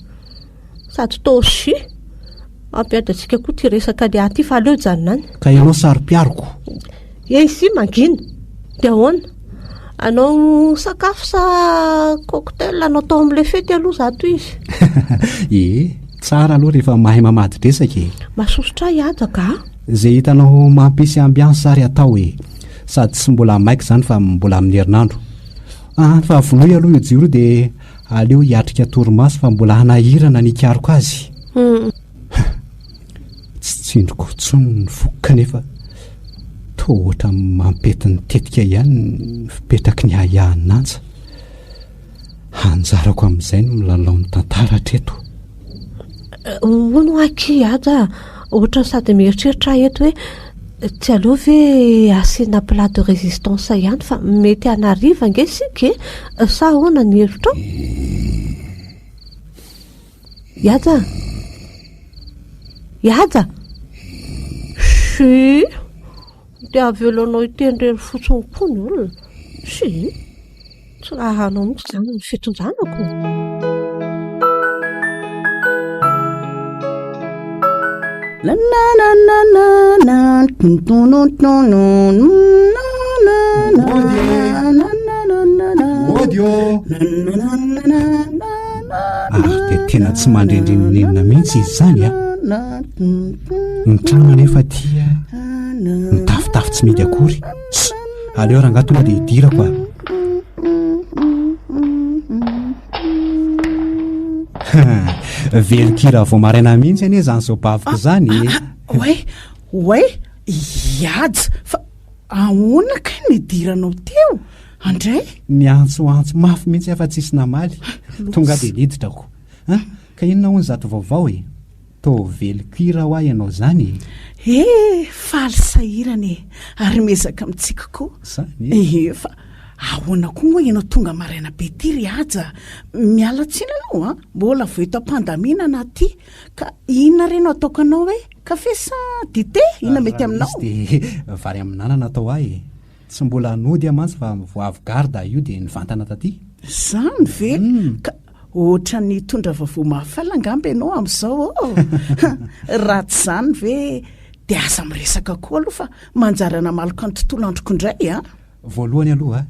Sady toa si. Mampiady antsika koa ity resaka le aty fa aleo hijanona any. Ka ianao saro-piaroko. Eny si mangina. Dia ahoana? Hanao sakafo sa cocktail hanao tao amin'ilay fety aloha zato izy? Ee, tsara aloha rehefa mahay mamadi-dresaka e. Masosotra ahy Haja ka. Izay hitanao mampisy ambiance ary atao e. Sady tsy mbola maika izany fa mbola amin'ny herinandro. Ah, fa vonoy aloha io jiro io dia aleo hiatrika torimaso fa mbola hanahirana ny hikaroka azy. Tsy tsindriko intsony ny foko kanefa toa ohatran'ny mampety ny tetika ihany ny fipetraky ny ahiahin'i Nanja. Anjarako amin'izay ny milalao ny tantara hatreto. Hono hoa akia Haja a, ohatran'ny sady mieritreritra aho eto hoe tsy aleo ve asiana plat de résistance ihany fa mety hanariva ange isika e, sa ahoana ny hevitrao? Haja a! Haja! Chut! Dia avelanao hiteny irery fotsiny koa ny olona. Chut! Tsy rahanao mihitsy izany ny fitondranako. Mody ô! Ary dia tena tsy mandrendrininenina mihitsy izy izany a! Ny trano anefa aty mitafotafo tsy mety akory. Aleo rangahy tonga dia hidirako a! Velon-kira vao maraina mihitsy anie izany zobaviko izany e. Oay, oay, Ihaja, fa ahoana kay no nidiranao teo? Andray? Niantsoantso mafy mihitsy aho fa tsisy namaly. Tonga dia niditra ako. An, ka inona hono izato vaovao e? Toa velon-kira hoa ianao izany e? He, faly sahirana e! Ary miezaka mitsiky koa. Izany e? Ehe, fa ahoana koa moa ianao tonga maraina be ity ry Haja? Miala tsiny aloha an, mbola vao eto am-pandaminana aty. Ka inona re no ataoko anao e? Kafe sa dite? Inona mety aminao? Raha misy dia vary amin'anana atao ahy e! Tsy mbola nody aho mantsy fa vao avy garde io dia nivantana taty. Izany ve? Ka ohatran'ny hitondra vaovao mahafaly angamba ianao amin'izao ô! Raha tsy izany ve dia aza miresaka koa aloha fa manjary hanamaloka ny tontolo androko indray a! Voalohany aloha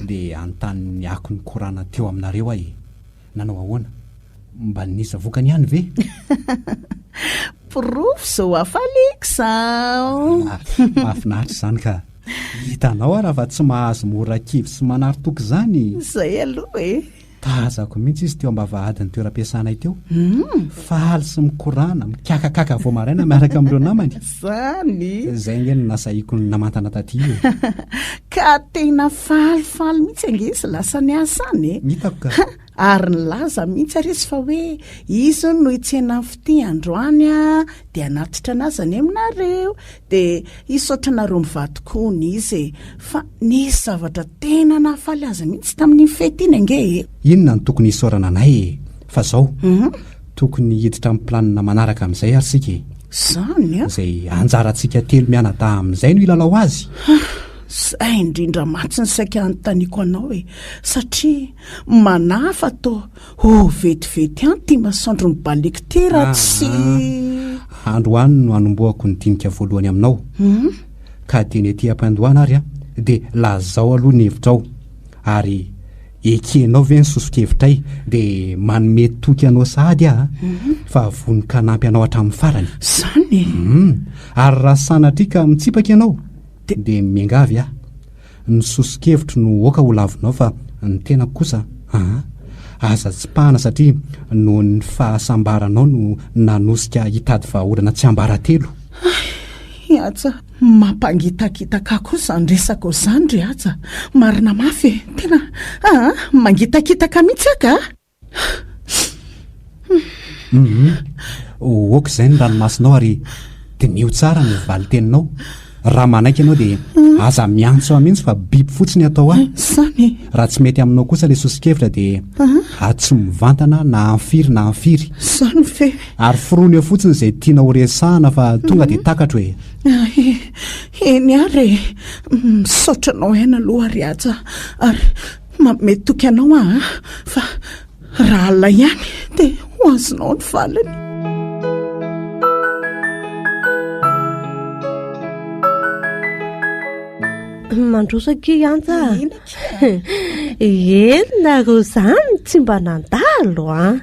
dia hanontany ny akon'ny korana teo aminareo aho e! Nanao ahoana? Mba nisy vokany ihany ve? Porofo izao hafaliako izao. Mahafinaritra izany ka. Hitanao ara fa tsy mahazo mora kivy sy manary toky izany. Izay aloha e. Tazako mihitsy izy teo am-bavahadin'ny toeram-piasanay teo. Faly sy mikorana, mikakakaka vao maraina miaraka amin'ireo namany. Izany. Izay ange no nasahiko namantana taty e. Ka tena falifaly mihitsy ange izy lasa niasa any e. Hitako ka. Ary nilaza mihitsy ary izy fa hoe izy hono no hitsena ny fitia androany a, dia hanatitra anazy any aminareo, dia hisaotra anareo mivady koa hono izy e. Fa nisy zavatra tena nahafaly azy mihitsy tamin'iny fety iny ange e. Inona no tokony hisaorana anay e? Fa zao, tokony hiditra amin'ny planina manaraka amin'izay ary isika e. Zany a! Izay anjarantsika telo mianadahy amin'izay no hilalao azy. Zay indrindra mantsy ny saika hanontaniako anao e, satria manahy fa toa ho vetivety any ity masoandro mibaliaka ity raha tsy. Androany no hanombohako ny dinika voalohany aminao. Ka dieny ety am-piandohana ary dia lazao aloha ny hevitrao ary ekenao ve ny soso-kevitray dia manome toky anao sahady aho fa vonon-kanampy anao hatramin'ny farany. Izany e? Ary raha sanatria ka mitsipaka ianao Dia miangavy aho. Ny soso-kevitro no aoka ho lavinao fa ny tenako kosa aa. Aza tsipahana satria noho ny fahasambaranao no nanosika hitady vahaolana tsiambaratelo. Hay Haja, mampangitakitaka ahy koa izany resakao izany ry Haja. Marina mafy e! Tena aa, mangitakitaka mihitsy aho ka! Hum, ok izay ny ranomasonao ary diniho tsara ny valin-teninao. Raha manaiky ianao dia aza miantso ahy mihitsy fa biby fotsiny atao ahy. Zany e. Raha tsy mety aminao kosa ilay soso-kevitra dia atso mivantana na amfiry na amfiry. Zany ve? Ary forony eo fotsiny izay tianao horesahana fa tonga dia takatro e. Eny ary e. Misaotra anao aina aloha ry Haja. Ary. Manome toky anao aho an, fa raha alina ihany dia ho azonao ny valiny. Mandroso akia i Antsa a. Eny nareo izany tsy mba nandalo an.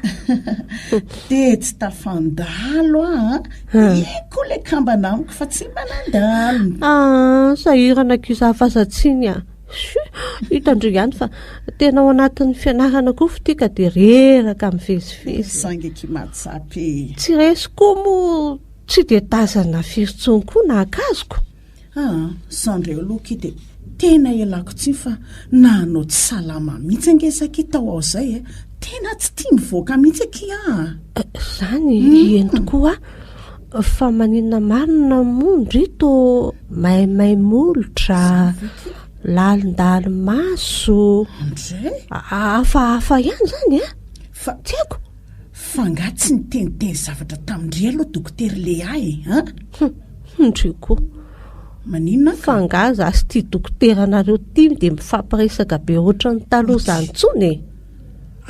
Dia tsy tafandalo aho an. Iny koa ilay kambana amiko fa tsy mba nandalo. Ah, sahirana akia za fazatsiny a. Chut, hitan-dry ihany fa tena ao anatin'ny fianarana koa fitia ka dia reraka mivezivezy. Sangy akia mahatsapa e. Tsy resy koa moa tsy dia tazana firy intsony koa na akazoko. Aa, zandry aloha akia dia tena ialako tsiny fa nanao tsy salama mihitsy ange za akia tao ao zay e, tena tsy tia mivoaka mihitsy akia aa. Zany eny tokoa fa maninona marina moa ndry tô maimay molotra, lalindali-maso, hafahafa ihany zany a! Fa tsy haiko. Fa nga tsy niteniteny zavatra tamin-dry aloha dokotera Léa e, an? Hum, ndry koa. Maninona ka? Fa nga za sy ty dokoteranareo ty dia mifampiresaka be ohatran'ny taloha zany intsony e?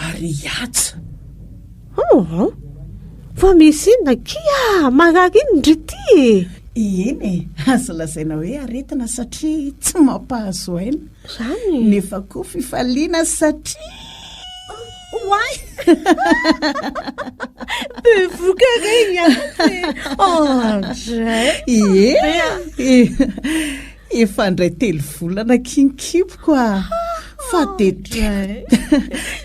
Ary i Haja? Hum, fa misy inona akia? Marary inona ndry ty e? Eny e, azo lazaina hoe aretina satria tsy mampahazo aina. Zany e? Nefa koa fifaliana satria. Oay! Bevoka re i Antsa e! Andray! Ie! Efa handray telo volana akia ny kiboko a! Fa dia tena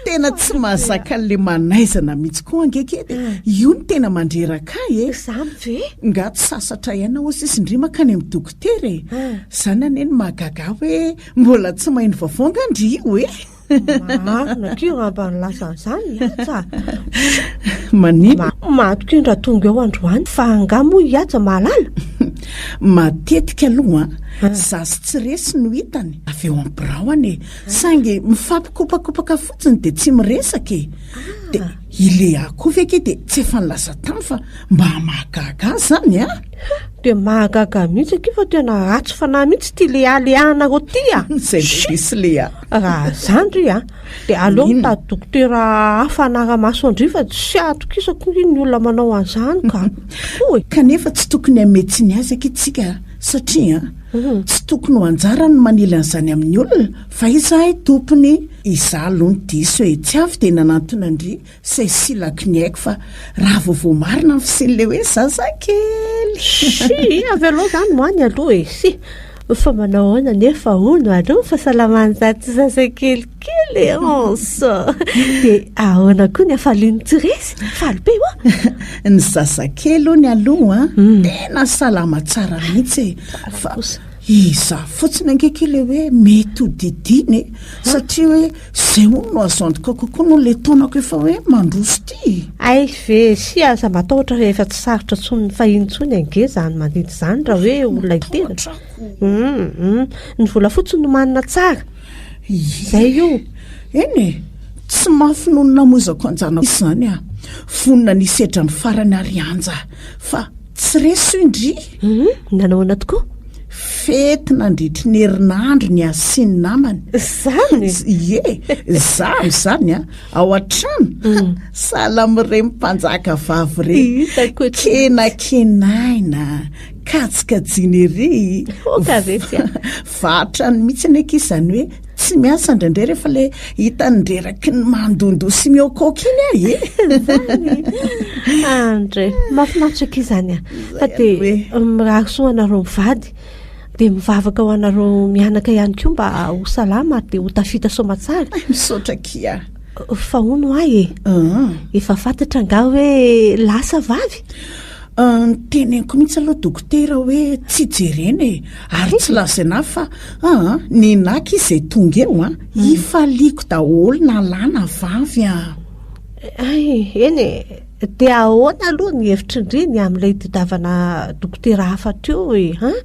tena tsy mahazaka an'ilay manaizana mihitsy koa ange akia dia io no tena mandreraka ahy e! Izany ve? Nga tsy sasatra ihany hozy izy ndry mankany amin'ny dokotera e! Izany anie no mahagaga ahy hoe mbola tsy maheno vaovao nga ndry io e! Marina akia raha mba nilaza an'izany i Haja a! Maninona? Matoky indra tonga eo androany fa angaha moa i Haja mahalala? Matetika aloha an, za sy tsy resy no hitany avy eo amin'ny biraony e, saingy mifampikopakopaka fotsiny dia tsy miresaka e! Dia i Léa koa ve akia dia tsy efa nilaza taminy fa mba mahagaga ahy izany an! Dia mahagaga mihitsy akia fa tena ratsy fanahy mihitsy ity Léa Léa anareo ity a! Izay indray diso Léa. Raha izany ry a, dia aleo mitady dokotera hafa hanara-maso an-dry fa tsy atokisako ny olona manao an'izany ka. Tokoa e. Kanefa tsy tokony hanome tsiny azy akia tsika satria tsy tokony ho anjarany ny manila an'izany amin'ny olona fa izahay tompony. Izaho aloha no diso e, tsy avy dia nanantona an-dry Izay silaky ny aiko fa raha vaovao marina ny fisian'ilay hoe zazakely. Sy, avelao izany ho any aloha e, sy. Fa manao ahoana anefa hono aloha ny fahasalaman'izato zazakely kely e, Anse. Dia ahoana koa ny hafalian'ny tsy resy? Faly be hoa. Ny zazakely hono aloha tena salama tsara mihitsy e. Fa izaho fotsiny ange kely hoe mety ho didiana e, satria hoe Zay hono no azo antoka kokoa noho le taonako efa hoe mandroso ty. Hay ve, sy aza matahotra fa efa tsy sarotra tsony ny fahiny tsony ange zany mandidy zany raha hoe olona hiteraka. Hum, ny vola fotsiny no manina tsara. Zay io. Eny e, tsy mafy noho ny namoizako anjanako izany aho. Vonona ny hisedra ny farany ary hanja fa tsy resy hoy ndry. Hum, nanao ahoana tokoa? Fety nandritry ny herinandro ny azy sy ny namany. Zany? Ie, za amin'izany an, ao an-trano, mm. sahala amin'ireny mpanjaka vavy ireny. Hitako e. Kenakenaina, kajikajiana ery. Oka resy a. Vatrany mihitsy anie akia izany hoe tsy miasa indraindray rehefa ilay hitany reraky ny mandondo sy mihoakoaka iny aho e. Zany. Andre, mahafinaritra akia izany a. Fa dia mirary soa anareo mivady, dia mivavaka ho anareo mianaka ihany koa mba ho salama ary dia ho tafita soamatsara. Misaotra akia. Fa hono ahy e. Ah. Efa fantatra angaha hoe lahy sa vavy? Noteneniko mihitsy aloha dokotera hoe tsy jerena e, ary tsy lazaina ahy fa aa ny naka izy izay tonga eo an, hifaliako daholo na lahy na vavy an. Hay, eny e, dia ahoana aloha ny hevitry ndry ny amin'ilay tadiavana dokotera hafa teo e, han?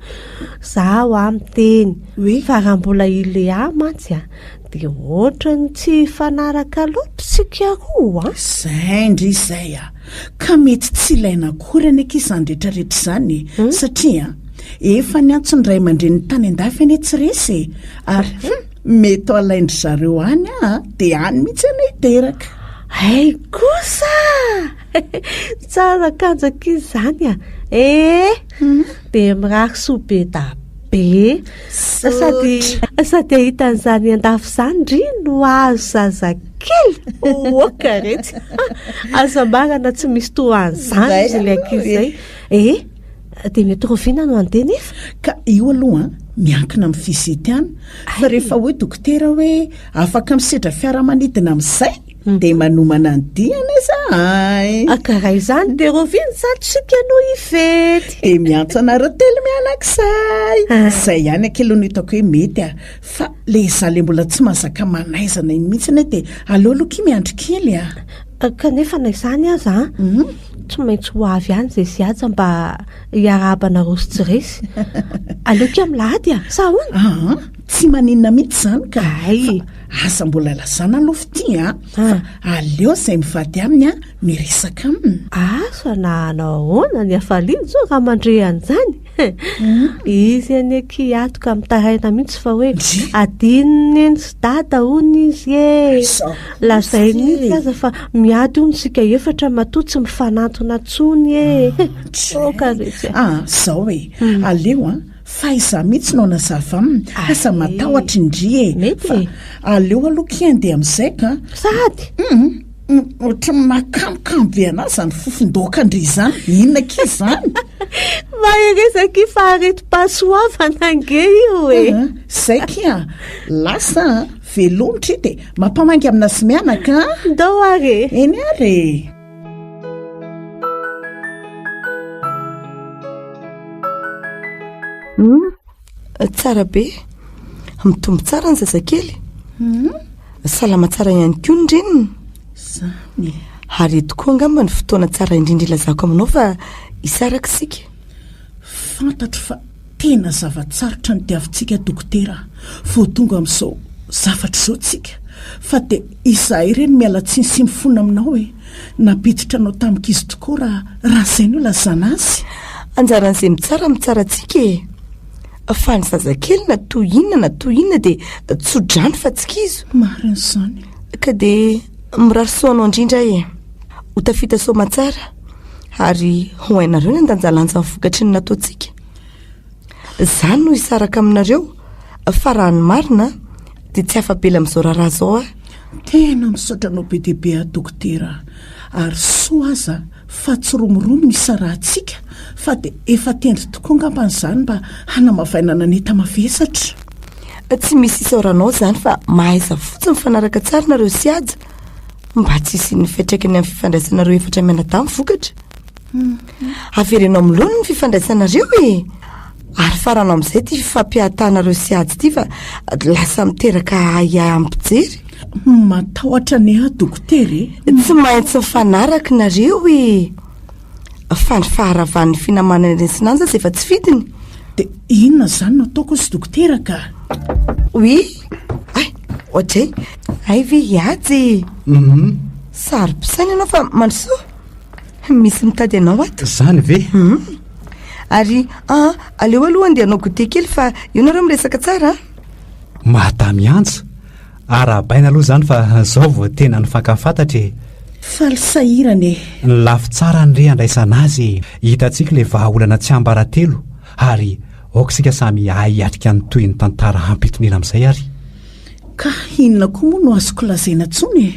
Za hoa miteny Hoe? fa raha mbola i Léa mantsy an, dia ohatran'ny tsy hifanaraka loatra isika roa an. Izay ndry izay a! Ka mety tsy ilaina akory anie akia izany rehetra rehetra izany e! Satria efa niantso ny ray aman-dreniny tany an-dafy anie tsy resy e! Ary hum! Mety ho alain-dry zareo any aho a, dia any mihitsy ianao hiteraka. Hay kosa! Tsara kanjo ankizy izany a! Eh! Dia mirary soa be da be. Sady sady hahita an'izany andafy izany ndry no hahazo zazakely. Oka retsy. Azo ambarana tsy misy toa an'izany izy ilay ankizy izay. Eh! Dia mety rahoviana no handeha nefa? Ka io aloha an, miankina amin'ny visite any, fa rehefa hoy dokotera hoe afaka misedra fiaramanidina amin'izay dia manomana ny diana izahay. Ah, ka raha izany dia rahoviana izany isika no hifety? Dia miantso anareo telo mianak'izay. Izay ihany akia aloha no hitako hoe mety a. Fa le izaho le mbola tsy mahazaka manaizana iny mihitsy anie dia aleo aloha akia miandry kely a. Kanefa na izany aza an, tsy maintsy ho avy any izay sy Haja mba hiarahaba anareo sy tsy resy. Aleo akia amin'ny lahady a, sa ahoana? Aa, tsy maninona mihitsy izany ka. Hay. Fa aza mbola lazana aloha fitia a, fa aleo izay mivady aminy a miresaka aminy. Asa na hanao ahoana ny hafaliany izao raha mandre an'izany. Izy anie akia ato ka mitaraina mihitsy fa hoe adinon'i Neny sy Dada hono izy e. Lazainy mihitsy aza fa miady hono isika efatra matoa tsy mifanantona intsony e. Aoka retsy a. Ah, zao e. Aleo an, fa izaho mihitsy no hanazava aminy. Aza matahotra indry e. Mety e. Fa aleo aloha akia handeha amin'izay ka. Sahady? Hum. Ohatran'ny mahakamokamo be an'ahy izany fofon-daokan-dry izany. Inona akia izany? Mahereza akia fa aretim-pahasoavana ange io e. Izay akia, lasa an, veloma dry dia mampamangy aminazy mianaka an. Ndao ary e. Eny ary e. Hum, tsara be. Mitombo tsara ny zazakely. Hum. Salama tsara ihany koa ny reniny. Zany e. Ary eto koa angamba ny fotoana tsara indrindra ilazako aminao fa hisaraka isika. Fantatro fa tena zava-tsarotra ny diavintsika dokotera vao tonga amin'izao zavatra izao tsika fa dia izahay re no miala tsiny sy mifona aminao e. Nampiditra anao tamin-kizo tokoa raha raha izay no ilazana azy. Anjaran'izay mitsara mitsara antsika e. Fa ny zazakely na toy inona na toy inona dia tso-drano fa tsy kizo. Marina izany. Ka dia mirary soa anao indrindra aho e. Ho tafita soamantsara ary ho hainareo ny handanjalanja ny vokatry ny nataontsika. Za no hisaraka aminareo fa raha ny marina dia tsy afa-bela amin'izao raharaha izao aho. Tena misaotra anao be dia be aho dokotera ary soa aza fa tsy romoromo ny hisarahantsika fa dia efa tendry tokoa angambany izany mba hanamavainana ny enta-mavesatra. Tsy misy isaoranao izany fa mahaiza fotsiny mifanaraka tsara nareo sy Haja mba tsy hisian'ny fiantraikany amin'ny fifandraisanareo efatra mianadahy ny vokatra. Avereno amin'ny laoniny ny fifandraisanareo e! Ary farano amin'izay ity fifampiahatanareo sy Haja ity fa lasa miteraka ahiahy amin'ny mpijery. Matahotra anie aho dokotera e! Tsy maintsy mifanaraka nareo e! Fa ny faharavan'ny finamanana eny Sinanja aza efa tsy fidiny. Dia inona izany no ataoko hozy dokotera ka? Oui! Hay! Ohatray! Hay ve i Haja e! Saro-pisaina ianao fa mandrosoa! Misy mitady anao ato. Zany ve? Hum. Ary ah, aleo aloha andeha hanao goûter kely fa eo nareo miresaka tsara a. Madame Antsa, arahabaina aloha izany fa zao vao tena nifankafantatra e. Faly sahirana e. Ny lafy tsarany re andraisana azy e. Hitantsika ilay vahaolana tsiambaratelo ary aoka isika samy hahay hiatrika ny tohin'ny tantara hampitoniana amin'izay ary. Ka inona koa moa no azoko lazaina intsony e?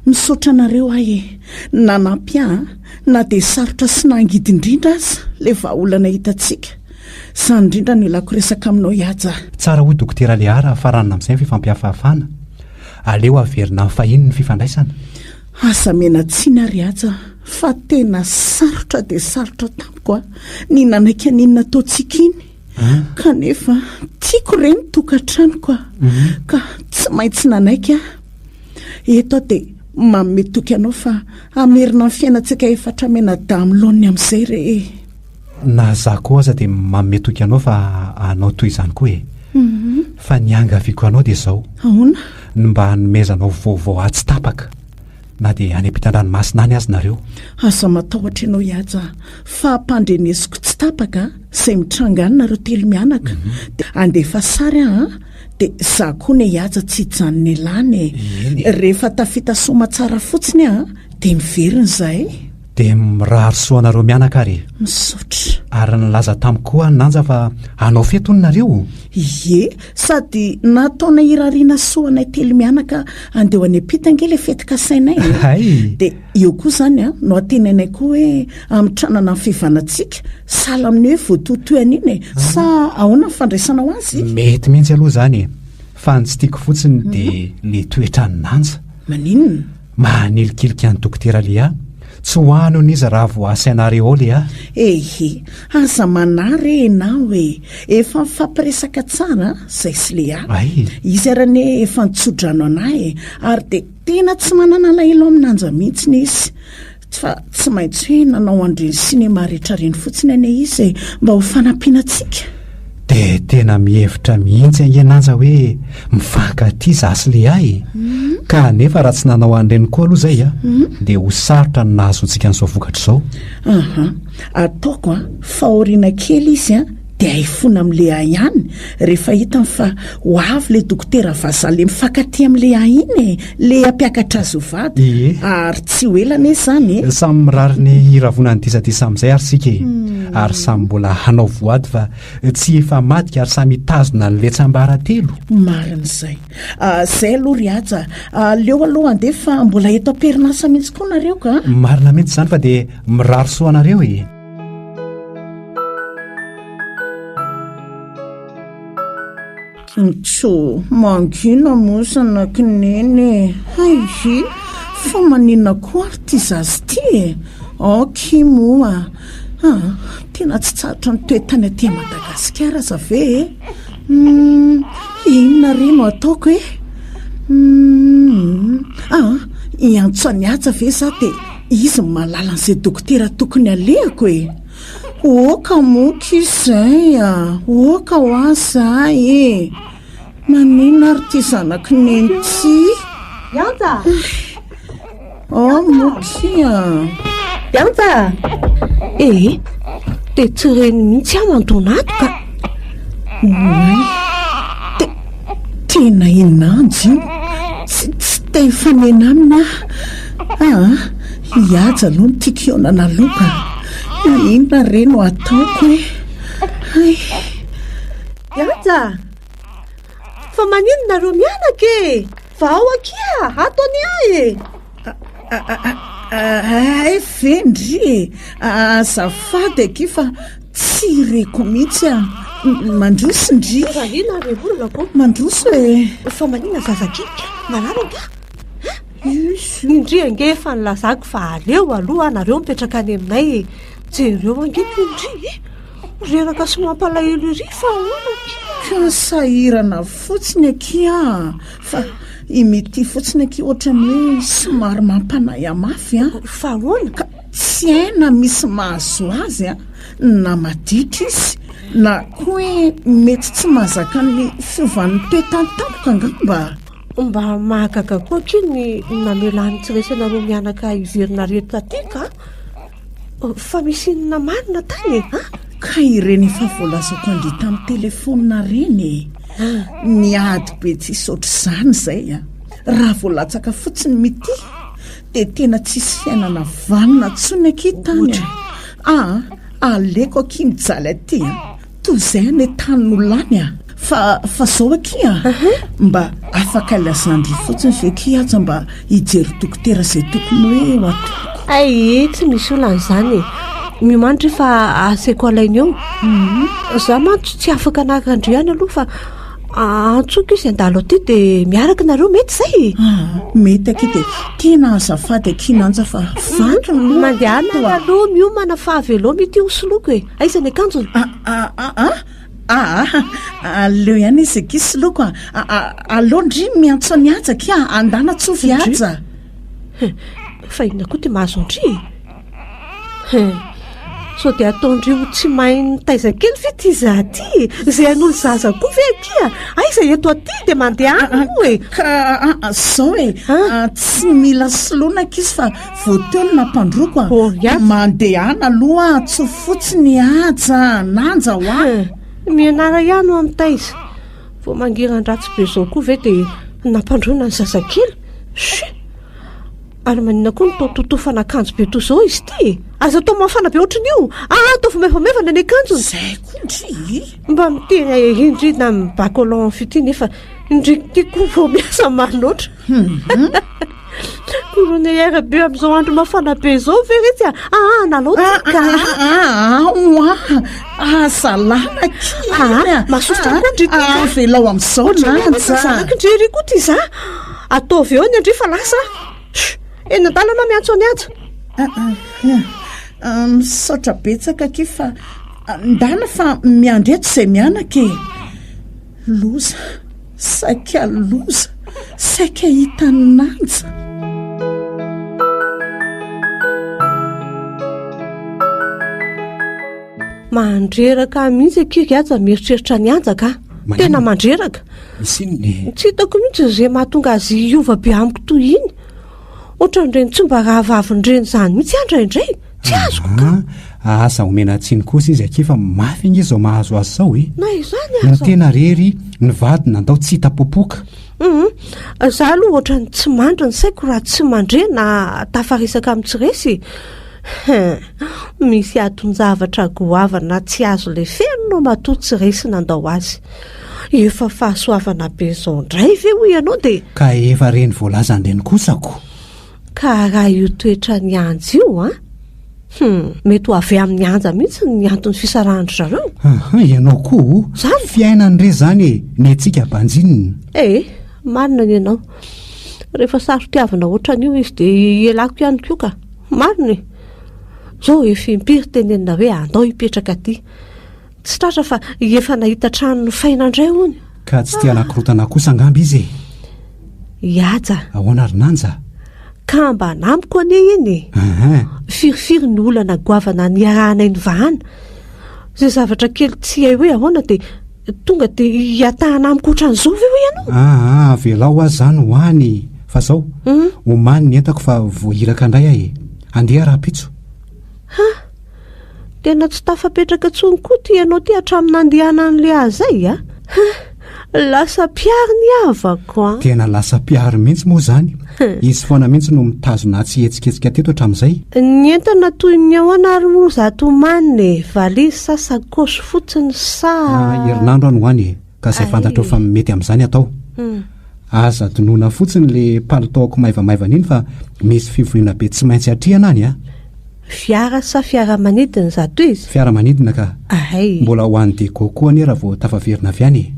Misaotra anareo aho e! Nanampy ahy an! Na dia sarotra sy nangidy indrindra aza ilay vahaolana hitantsika. Izany indrindra no ilako resaka aminao i Haja a! Tsara hoy Dokotera Léa raha faranana amin'izay ny fifampihafahafaana. Aleo averina amin'ny fahiny ny fifandraisana. Aza mena tsiny ary Haja a! Fa tena sarotra dia sarotra tamiko a! Ny nanaiky an'iny nataontsika iny. Kanefa tiako re ny tokantranoko a! Ka tsy maintsy nanaiky aho. Eto aho dia manome toky anao fa hamerina ny fiainantsika efatra mianadahy amin'ny laoniny amin'izay re e! Na za koa aza dia manome toky anao fa hanao toy izany koa e! Fa ny iangaviako anao dia izao. Ahoana? Ny mba hanomezanao vaovao ahy tsy tapaka. Na dia any ampitan-dranomasina any aza nareo. Aza matahotra ianao Ihaja a! Fa ampandrenesiko tsy tapaka izay mitranga any nareo telomianaka. Dia handefa sary aho an! Dia za koa ne Ihaja tsy hijanona ela any e! Rehefa tafita soamatsara fotsiny aho dia miverina izahay. Dia mirary soa anareo mianaka ary e! Misaotra. Ary nilaza tamiko koa Nanja fa hanao fety hono nareo? Ie, sady nataonay hirariana soa anay telomianaka handeha ho any am-pita ange ilay fety kasainay e! Hay! Dia eo koa izany an, no antenainay koa hoe hamitranana ny fivanantsika, sahala amin'ny hoe voatohitohy an'iny e! Sa ahoana ny fandraisanao azy? Mety mihitsy aloha izany e! Fa ny tsy tiako fotsiny dia le toetran'i Nanja. Maninona? Manilikilika an'i Dokotera Léa. Tsy ho any hono izy raha vao asainareo ao Léa. Ehe, aza manahy re enao e! Efa nifampiresaka tsara zay sy Léa. Ay! Izy ary anie efa nitso-drano anah e! Ary dia tena tsy manana alahelo amin'i Nanja mihitsiny izy. Fa tsy maintsy hoe nanao an'ireny cinéma rehetra ireny fotsiny anie izy e, mba ho fanampiana antsika. Dia tena mihevitra mihitsy ange Nanja hoe mifankatia za sy Léa e. Ka nefa raha tsy nanao an'ireny koa aloha izay a, dia ho sarotra ny nahazoantsika an'izao vokatra izao. Aha, ataoko a, fa aoriana kely izy a, dia haifoana amin'i Léa ihany rehefa hitany fa ho avy ilay dokotera vazaha le mifankatia amin'i Léa iny e, le hampiakatra azy ho vady. Ie. Ary tsy ho ela anie izany e. Samy mirary ny hiravonan'ny disadisa amin'izay ary isika e. Ary samy mbola hanao voady fa tsy hifamadika ary samy hitazona ny letsambaratelo. Marina izay. Izay aloha ry Haja a. Aleo aloha handeha fa mbola eto am-perinasa mihitsy koa nareo ka. Marina mihitsy izany fa dia mirary soa anareo e. Ntso, mangina moa zanak'i Neny e! Hay ve! Fa maninona koa ary ity zaza ity e? Ok moa! Ah, tena tsy tsarotra ny toe-tany aty Madagasikara aza ve e? Hum, inona re no ataoko e? Hum, ah, hiantso an'i Haja ve za dia izy no mahalala an'izay dokotera tokony alehako e? Oka moka izay a! Oka hoa zay e! Maninona ary ity zanak'i Neny ity? Bianca! Oh moky a! Bianca! Ee, dia tsy reny mihitsy aho mandona ato ka! Oay! Te, tena inanjy io! Tsy, tsy te hifanena aminy aho. Aa, hihaja aloha no tiako hihaonana aloha ka! Inona re no ataoko e? Hay! Bianca! Fa maninona nareo mianaka e? Vao akia, ato anie aho e! Hay ve ndry e! Azafady akia fa tsy reko mihitsy aho. Mandroso ndry. Fa inona re olona ko? Mandroso e! Fa maninona zazakely ka? Marary angaha? Indry ange efa nilazako fa aleo aloha nareo mipetraka any aminay e! Jereo ange ty ndry e! Reraka sy mampalahelo ery fa ahoana akia? Ka sahirana fotsiny akia a! Fa i Mitia fotsiny akia ohatran'ny hoe somary mampanahy ahy mafy an! Fa ahoana? Ka tsy hay na misy mahazo azy an, na maditra izy, na koa hoe mety tsy mahazaka ny fiovan'ny toetany tampoka angamba. Mba mahagaga koa akia ny namelan'ny tsy resy anareo mianaka hiverina reto taty ka! Fa misy inona marina tany e? An? Ka ireny efa voalazako an-dry tamin'ny telefaonina ireny e! Miady be tsisy ohatr'izany izay a! Raha vao latsaka fotsiny mitia dia tena tsisy fiainana vanona intsony akia tany a! Aa, aleko akia mijaly aty a! Toy izay anie tany no lany a! Fa fa zao akia a! Mba afaka ilazan-dry fotsiny ve akia aza mba hijery dokotera izay tokony hoe ho ataoko? Hay, tsy misy olana izany e! Miomàna ndry fa asaiko alaina eo. Za mantsy tsy afaka hanaraka an-dry ihany aloha fa antsoiko izy handalo aty dia miaraka nareo, mety izay? Aa, mety akia dia tena azafady akia Nanja fa vaky ny lohako. Mandehana aloha miomana fa avelao mety ho soloiko e! Aiza ny akanjony? Aa, aleo ihany izy akia soloko a! Aleo ndry miantso an'i Haja akia, andana tsovy i Haja. Fa inona koa ty mahazo an-dry e? Hein! Sao dia ataon-dry ho tsy mahay mitaiza kely ve ity za ity e? Izay hanolo zaza koa ve akia? Aiza eto aty dia mandeha any moa e? Ka zao e, tsy mila soloina ankizy fa vao teo no nampandroako a. Oh, ya. Mandehana aloha atsofy fotsiny Haja, Nanja hoa. Mianara ihany hoa mitaiza. Vao mangiran-dratsy be izao koa ve dia nampandroina ny zazakely? Chut! Ary maninona koa no toa totofana akanjo be toy izao izy ity e? Aza atao mafana be ohatran'io! Ah, ataovy maivamaivana ny akanjony! Izay koa ndry e! Mba miteny ery ndry na miba collant fitia nefa ndry ity koa vao miasa mafy loatra. Coronaire be amin'izao andro mafana be izao ve retsy a? Ah, nalao ty ka. Ah, ah, ah, aza lana kely. Ah, masosotra koa ndry ty ka. Avelao amin'izao lanja. Zanako ndry ery koa ty za. Ataovy eo ny andria fa lasa aho. Chut! Eny an-dalana aho miantso an'i Haja. Ah, ah, ah, misaotra betsaka akia fa ndana fa miandry eto izay mianaka e. Loza, saika loza, saika hitan'i Nanja. Mandreraka ahy mihitsy akia ry Haja mieritreritra an'i Haja ka. Tena mandreraka. Misy inona e? Tsy hitako mihitsy izay mahatonga azy hiova be amiko toy iny. Ohatran'ireny tsy mba rahavavin'ireny izany mihitsy aho indraindray. Tsy azoko ka. Ah, aza omena tsiny kosa izy akia fa mafy ange izao mahazo azy izao e. Na izany Ny aza. tena rery, ny vady nandao tsy hita popoka. Hum, za aloha ohatran'ny tsy mandry ny saiko raha tsy mandre na tafaresaka amin'ny tsy resy e. Hein, misy aton-javatra goavana tsy azo leferina ao matoa tsy resy nandao azy. Efa fahasoavana be izao indray ve hoy ianao dia. Ka efa reny voalazan-dreny kosa ko. Ka raha io toetran'i Anja io an! Hum, mety ho avy amin'i Anja mihitsy ny anton'ny fisarahan-dry zareo. Aha, ianao koa o! Zany? Fiainany re izany e, ny antsika banjinina. Eh, marina ny anao. Rehefa saro-tiavina ohatran'io izy dia ialako ihany koa ka. Marina e! Zao efa impiry tenenina hoe andao hipetraka aty. Tsy tratra fa efa nahita trano nofaina indray hono. Ka tsy te hanakorotana kosa angamba izy e! I Haja. Ahoana ry Nanja? Kambana amiko anie iny e! Firifiry ny olana goavana niarahanay nivahana. Izay zavatra kely tsy hay hoe ahoana dia tonga dia hiatahana amiko ohatran'izao ve hoy ianao? Aa, avelao aho izany ho any fa zao, omany ny entako fa voahiraka indray aho e! Andeha rahampitso. Ha! Tena tsy tafapetraka intsony koa ity ianao ity hatramin'ny nandehanan'i Léa izay a! Ha! Lasa mpiary ny havako a! Tena lasa mpiary mihitsy moa izany. Izy foana mihitsy no mitazona ahy tsy hihetsiketsika teto hatramin'izay. Ny entana toy ny ahoana ary moa izato omanina e? Valizy sa sakaosy fotsiny sa. Herinandro any ho any e! Ka izay fantatrao fa mety amin'izany atao. Aza adinoina fotsiny le palitaoko maivamaivana iny fa misy fivoriana be tsy maintsy atrehana any a! Fiara sa fiaramanidina izato izy? Fiaramanidina ka. Ahay. Mbola ho any Diego koa anie raha vao tafaverina avy any e!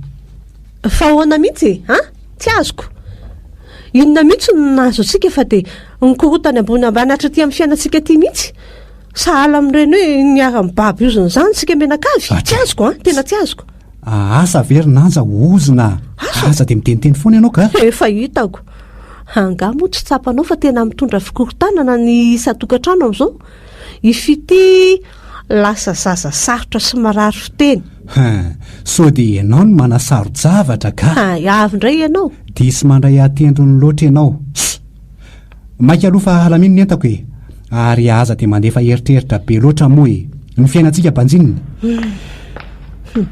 Fa ahoana mihitsy e? An? Tsy azoko. Inona mihitsy no nahazo antsika fa dia nikorontana ambony ambany hatraty amin'ny fiainantsika aty mihitsy? Sahala amin'ireny hoe niara-mibaby ozona izany isika mianakavy? Tsy azoko an! Tena tsy azoko. Asa ve ry Nanja ozona a! Aza dia miteniteny foana ianao ka! Efa hitako. Angaha moa tsy tsapanao fa tena mitondra fikorontanana ny isan-tokantrano amin'izao? I Fitia lasa zaza sarotra sy marary fiteny. Hein, sao dia ianao no manasaro-javatra ka! Hay, avy indray ianao. Diso mandray atendrony loatra ianao. Ss! Maika aloha fa alamino ny entako e! Ary aza dia mandefa eritreritra be loatra moa e! Ny fiainantsika banjinina. Hum.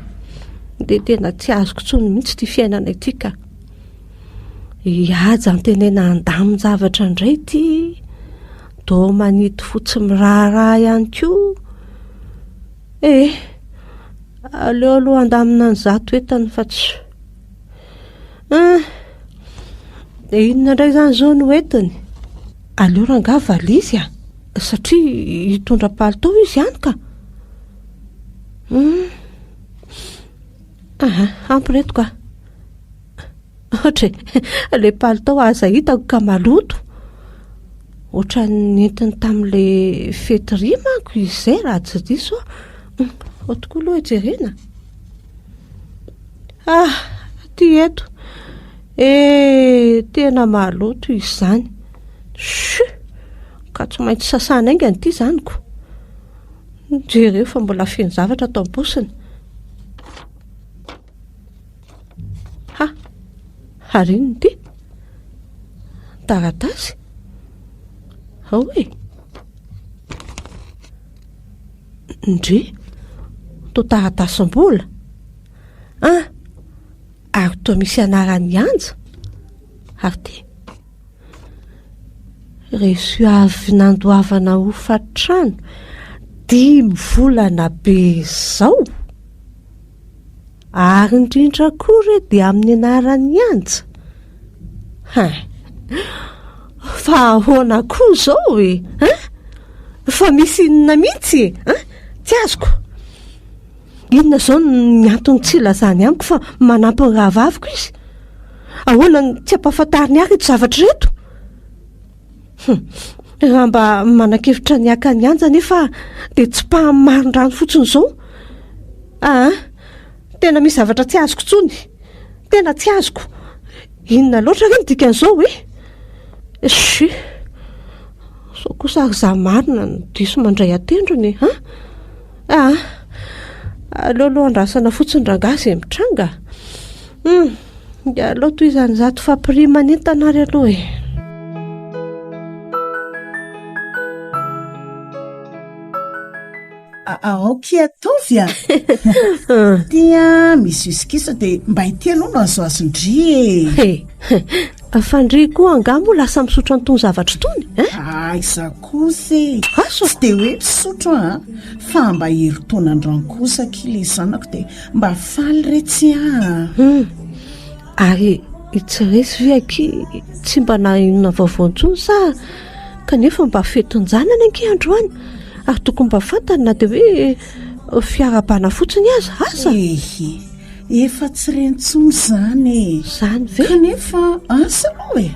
Dia tena tsy azoko intsony mihitsy ity fiainana ity ka. I Haja antenena handamin-javatra indray ity. Toa manity fo tsy miraharaha ihany koa. Eh, aleo aloha handamina an'izato entany fa tsy. Hein! Dia inona indray izany izao no entiny? Aleo rangahy valizy a! Satria hitondra palitao izy any ka! Hum! Aha, ampy ireto ka! Ohatra e, ilay palitao aza hitako ka maloto. Ohatran'ny nentiny tamin'ilay fety ry manko izy izay raha tsy diso aho. Ao tokoa aloha jerena. Ah, aty eto. Eh, tena maloto izy izany. Chut! Ka tsy maintsy sasana haingana ity izany ko. Jereo fa mbola feno zavatra ato am-paosiny. Ha! Ary inona ity? Taratasy? Ao e! Ndry! Toa taratasim-bola. Ah! Ary toa misy anaran'i Anja. Ary ity? Reçu avy nandoavana hofantrano dimy volana be izao. Ary indrindra koa re dia amin'ny anaran'i Anja. Hein! Fa ahoana koa izao e? Hein? Fa misy inona mihitsy e? Hein? Tsy azoko. Inona izao ny antony tsy ilazany amiko fa manampy ny rahavaviko izy? Ahoana no tsy ampahafantariny ahy ireto zavatra ireto? Hum, raha mba manan-kevitra ny haka an'i Anja anefa aho dia tsipahany marin-drano fotsiny izao. Aa, tena misy zavatra tsy azoko intsony. Tena tsy azoko. Inona loatra re ny dikan'izao e? Chut. Sao kosa ary izaho marina no diso mandray an-tendrony e, an? Aa, aleo aloha andrasana fotsiny rangahy izay mitranga. Hum, aleo tohizana izato fampiriman'entana ary aloha e. Aoka ataovy a! Ty a, misy whisky sao dia mba ity aloha no azoazon-dry e! Fa ndry koa angaha moa lasa misotro an'itony zavatra itony eh? Aiza kosa e! Asa! Tsy dia hoe misotro an, fa mba herintaonandrano kosa akia ilay zanako dia mba faly re tsy aho. Hum, ary i Tsiresy ve akia tsy mba nahainona vaovao intsony sa kanefa mba fetin-janany ankia androany ary tokony mba fantany na dia hoe fiarahabana fotsiny aza, asa? Ehe, efa tsy re intsony izany e! Izany ve? Kanefa asa aloha e!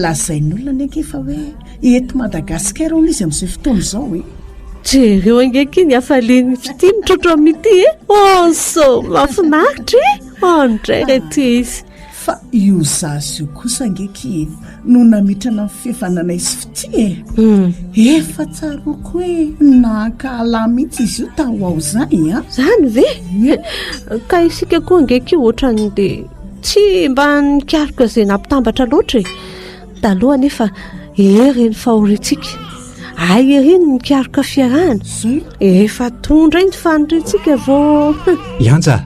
Lazain'olona anie ange fa hoe eto Madagasikara hono izy amin'izao fotoana izao e! Jereo ange akia ny hafalian'i Fitia mitrotro amin'ity e! Onso! Mahafinaritra e! Andray re ty izy! Fa io zaza io kosa ange akia no namitrana ny fihavananay sy Fitia e! Efa tsaroako hoe nankahala mihitsy izy io tao ho ao izany an! Izany ve? Ka isika koa ange akia ohatran'ny dia tsy mba nikaroka izay nampitambatra loatra e! Taloha anefa ery ny fahoriantsika. Hay ery ny mikaroka fiarahana. Efa tondra iny faniriantsika vao. I Anja,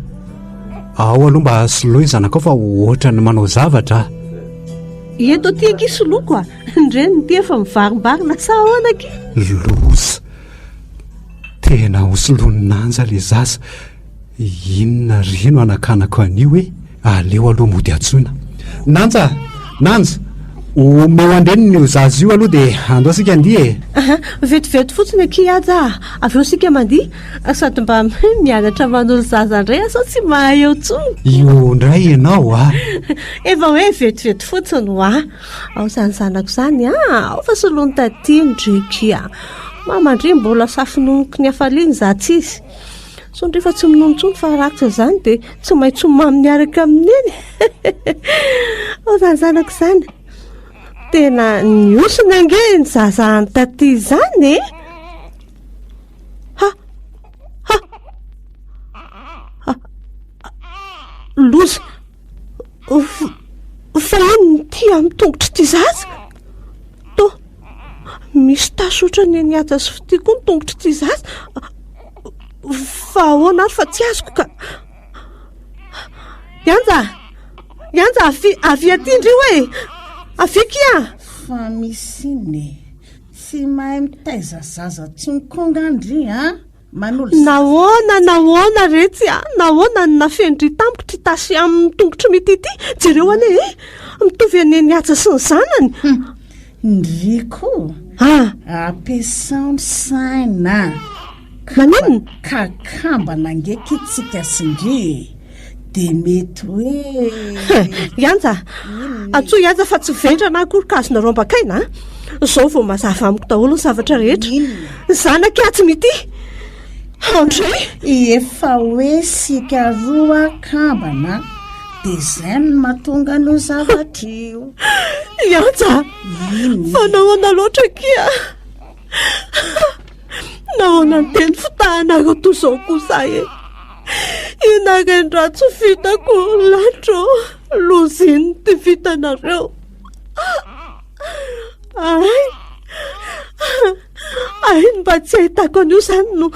ao aloha mba soloy ny zanakao fa ohatran'ny manao zavatra ah. Eto aty ange soloko a! Ny reniny ity efa mivarimbarina sa ahoana akia? Loza! Tena ho soloin'i Anja ilay zaza. Inona re no anakanako an'io e? Aleo aloha mody antsoina. Nanja! Nanja! Omeo an-dreniny io zaza io aloha dia andao isika handihy e! Aha, vetivety fotsiny akia Haja a! Avy eo isika mandihy, sady mba mianatra manolo zaza indray aho sao tsy mahay eo intsony. Io indray ianao a! Efa hoe vetivety fotsiny hoa. Ao izany zanako izany a! Ao fa soloiny taty ny ndry akia. Mama ndry mbola safononoky ny hafaliana izatsy izy. Sao ndry fa tsy minono intsony fa ratsy izany dia tsy maintsy ho mamy miaraka amin'i Neny. Ao izany zanako izany. Tena nihosina ange ny zaza any taty izany e. Ha! Ha! Ha! Loza! Fa inona ity amin'ny tongotr'ity zaza? Toa misy tasy ohatran'ny an'i Haja sy Fitia koa ny tongotr'ity zaza. Fa ahoana ary fa tsy azoko ka. Ianja! Ianja, avia, avia aty ndry hoe! Avia akia! Fa misy inona e? Tsy mahay mitaiza zaza intsony koa angaha ndry an? Manolo zaza. Nahoana, nahoana retsy a? Nahoana no nafenindry tamiko ity tasy amin'ny tongotry mity ity? Jereo anie e! Mitovy an'i Neny Haja sy ny zanany. Hum, ndry koa. Ah! Ampiasao ny saina. Maninona? Ka kambana ange ky tsika sy ndry e! Dia mety hoe. I Anja! Antsoy i Anja fa tsy vendrana akory ka azonareo ambakaina a! Izao vao mazava amiko daholo ny zavatra rehetra. Zanak'i Hatsimy ity! André! Efa hoe sika roa kambana dia izay no mahatonga an'io zavatra io. I Anja! Inona? Fa nahoana loatra akia? Nahoana ny teny fitahanareo toy izao kosa e? Inona ireny ratsy vitako lanitra ô? Loza inona ity vitanareo? Ay! Ay, ny mba tsy ahitako an'io izany no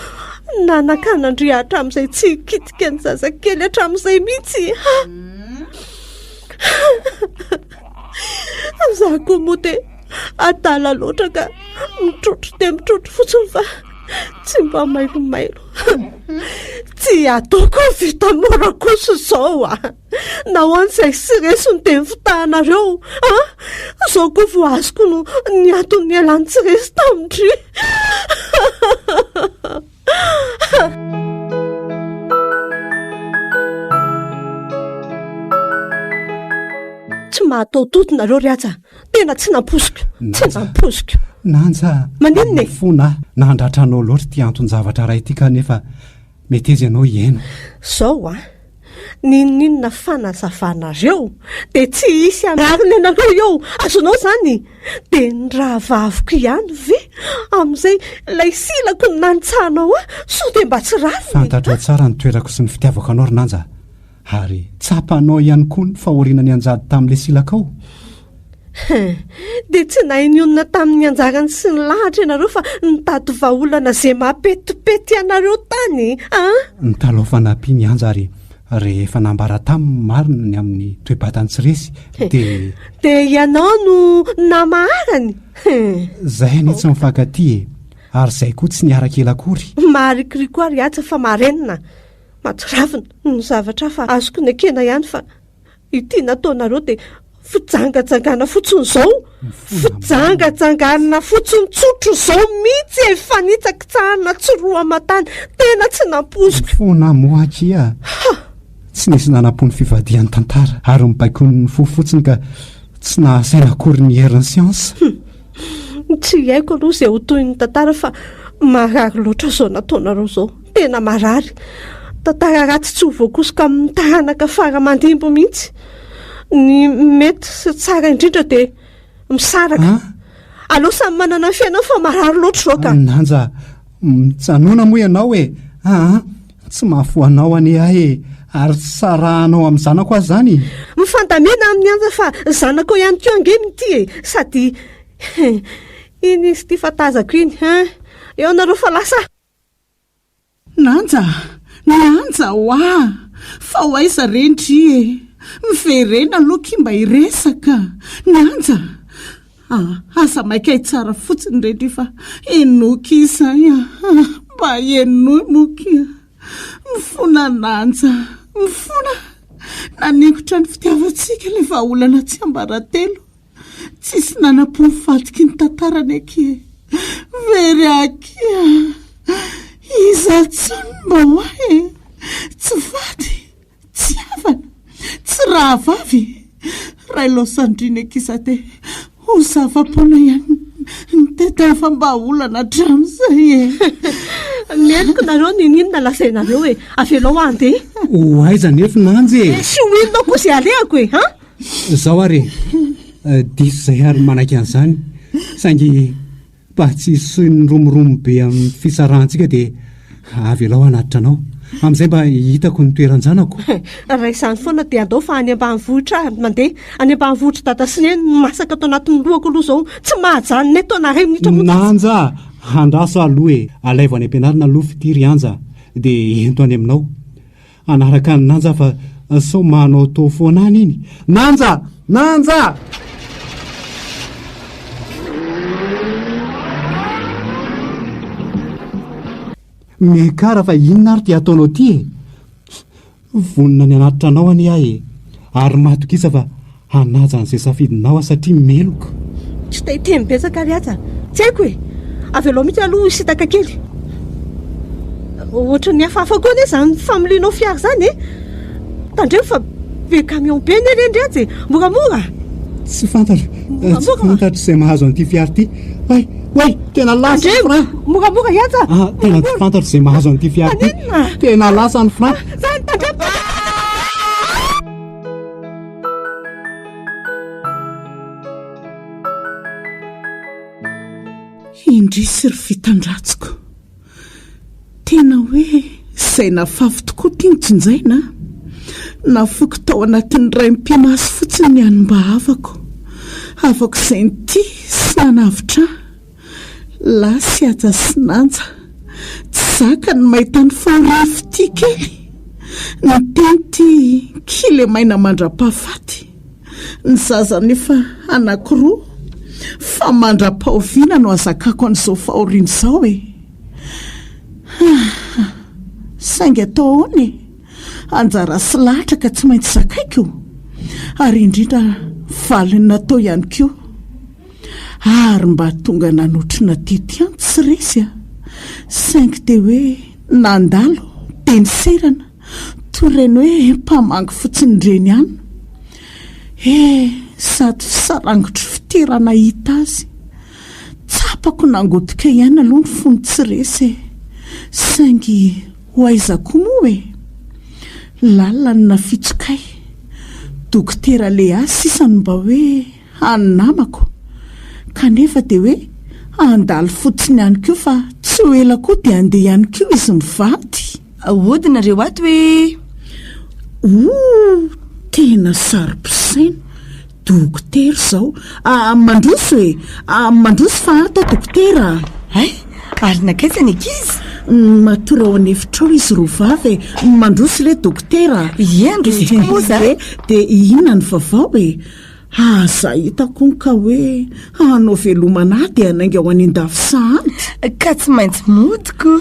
nanakanan-dry hatramin'izay tsy hikitika ny zazakely hatramin'izay mihitsy. Za koa moa dia adala loatra ka mitrotro dia mitrotro fotsiny fa tsy mba mailomailo. Tsy ataoko vita mora kosa izao a. Nahoana izay sy resy no dia nifitahanareo a? Izao koa vao azoko no ny antony nialany tsy resy tamin-dry. Tsy mahatao-tody nareo ry Haja, tena tsy nampoiziko, tsy nampoiziko. Nanja, Maninona e? Mifona aho, nandratra anao loatra ity anton-javatra iray ity kanefa meteza ianao hihaino. Zao an, N'inon'inona fanazavanareo dia tsy hisy hanarina anareo eo, azonao izany? Dia ny rahavaviko ihany ve amin'izay ilay silako no nanitsahanao ahy sao dia mba tsy rariny? Fantatrao tsara ny toerako sy ny fitiavako anao ry Nanja ary tsapanao ihany koa ny fahoriana nianjady tamin'ilay silakao. Dia tsy nahay nionona tamin'ny anjarany sy ny lahatra ianareo fa nitady vahaolana izay mampetipety anareo tany an! Nitalaho fanampiana i Anja ary rehefa nambara taminy ny marina ny amin'ny toe-batany tsy resy dia. Dia ianao no namaharany? Izay anie tsy mifankatia e! Ary izay koa tsy niaraka ela akory. Maharikoriko ahy ry Haja fa marenina, mahatsiravina ny zavatra hafa azoko nekena ihany fa. Ity nataonareo dia fijangajangana fotsiny izao, fijangajangana fotsiny tsotra izao mihitsy e, fanitsakitsahana tsy roa aman-tany, tena tsy nampoiziko. Mifona moa akia. Tsy nisy nanam-po ny fivadihan'ny tantara ary nobaikoin'ny fo fotsiny ka tsy nahasaina akory ny herin'ny siansa. Tsy haiko aloha izay ho tohin'ny tantara fa marary loatra izao nataonareo izao. Tena marary. Tantara ratsy tsy ho voakosoka amin'ny taranaka fara aman-dimby mihitsy. Ny mety sy tsara indrindra dia misaraka. Aleo samy manana ny fiainany fa marary loatra izao ka. Nanja, mijanona moa ianao e! Aa, tsy mahafoa anao anie ahy e! Ary tsy sarahanao amin'ny zanako aho izany e! Mifandamina amin'i Anja fa zanakao ihany koa ange ity e! Sady iny izy ity fa tazako iny hein! Eo nareo fa lasa. Nanja a! Nanja hoa! Fa ho aiza re ndry e? Miverena aloha ki mba hiresaka! Nanja a! Aza maika hitsara fotsiny re ndry fa henoy ki izay a! Mba henoy moa ki a! Mifona Nanja! Mifona! Naningotra ny fitiavantsika ilay vahaolana tsiambaratelo. Tsisy nanam-po nivadiky ny tantarany akia e! Very akia! Iza intsony no mba ho ahy e? Tsy vady, tsy havana, tsy rahavavy. Railaosandriana akia za dia ho zava-poana ihany ny tadiavam-bahaolana hatramin'izay e! Meloka nareo n'inon'inona lazainareo e! Avelao aho handeha. Ho aiza anefa Nanja e? Tsy ho inona koa izay alehako e! An? Zao ary e, diso izay ary manaiky an'izany, saingy mba tsy hisoin'ny romoromo be amin'ny fisarahantsika dia avelao hanatitra anao. Amin'izay mba hitako ny toeran-janako. Raha izany foana dia andao fa any ambanivohitra aho mandeha. Any ambanivohitr'i Dada sy Neny no masaka ato anatin'ny lohako aloha izao. Tsy mahajanona eto na iray minitra monja aza. Nanja a! Andraso aloha e! Alaivo any am-pianarana aloha fitia ry Anja dia ento any aminao. Hanaraka an'i Nanja fa sao manao tô foana any iny. Nanja! Nanja! Miakara fa inona ary ity ataonao ity e? Vonona ny hanatitra anao anie aho e! Ary matokisa fa Hanaja an'izay safidinao aho satria meloka. Tsy te hiteny betsaka ry Haja. Tsy haiko e! Avelao mihitsy aloha hisintaka kely. Ohatran'ny hafahafa koa anie izany familianao fiara izany e! Tandremo fa be camion be anie ireny ry Haja e! Moramora! Tsy fantatro, tsy fantatro izay mahazo an'ity fiara ity. Oay, oay, tena lasa ny frein! Moramora i Haja! Ah, tena tsy fantatro izay mahazo an'ity fiara ity. Tena lasa ny frein! Zany, tandremo! Indrisy ry fitan-dratsiko. Tena hoe izay nafafy tokoa ity no jinjaina a! Nafoiko tao anatin'ny raim-pimaso fotsiny ny an'ny mba havako. Havako izay nitia sy nanavotra ahy. Lasa i Haja sy Nanja. Tsy zaka ny mahita ny fahorian'ny fitia kely. Niteny ity kilemaina mandra-pahafaty. Ny zaza anefa anankiroa. Fa mandra-pahoviana no hazakako an'izao fahoriana izao e? Ah, saingy atao ahoana e? Anjara sy lahatra ka tsy maintsy zakaiko. Ary indrindra valiny natao ihany koa. Ary mba tonga nanotrona teto ihany tsy resy a! Saingy dia hoe nandalo dia niserana toy ireny hoe mpamangy fotsiny ireny ihany. He, sady fisarangotry fitia raha nahita azy. Tsapako nangotika ihany aloha ny fony tsy resy e! Saingy ho aiza koa moa e? Lalina ny nafitsokay. Dokotera Léa sisa no mba hoe hany namako. Kanefa dia hoe handalo fotsiny ihany koa fa tsy ho ela koa dia handeha ihany koa izy mivady. Hody nareo ato e! Ooh! Tena saro-pisaina. Dokotera izao. Ah, mandroso e! Ah, mandroso fa ato aho dokotera a! Hay! Ary nankaiza ny ankizy? Matory ao an'efitra ao izy roa vavy e! Mandroso le dokotera a! Ie, handroso tokoa moa za. Dia inona ny vaovao e? Aza hitako hono ka hoe hanao veloma anah dia hanainga ho any an-dafy sahady. Ka tsy maintsy mody ko.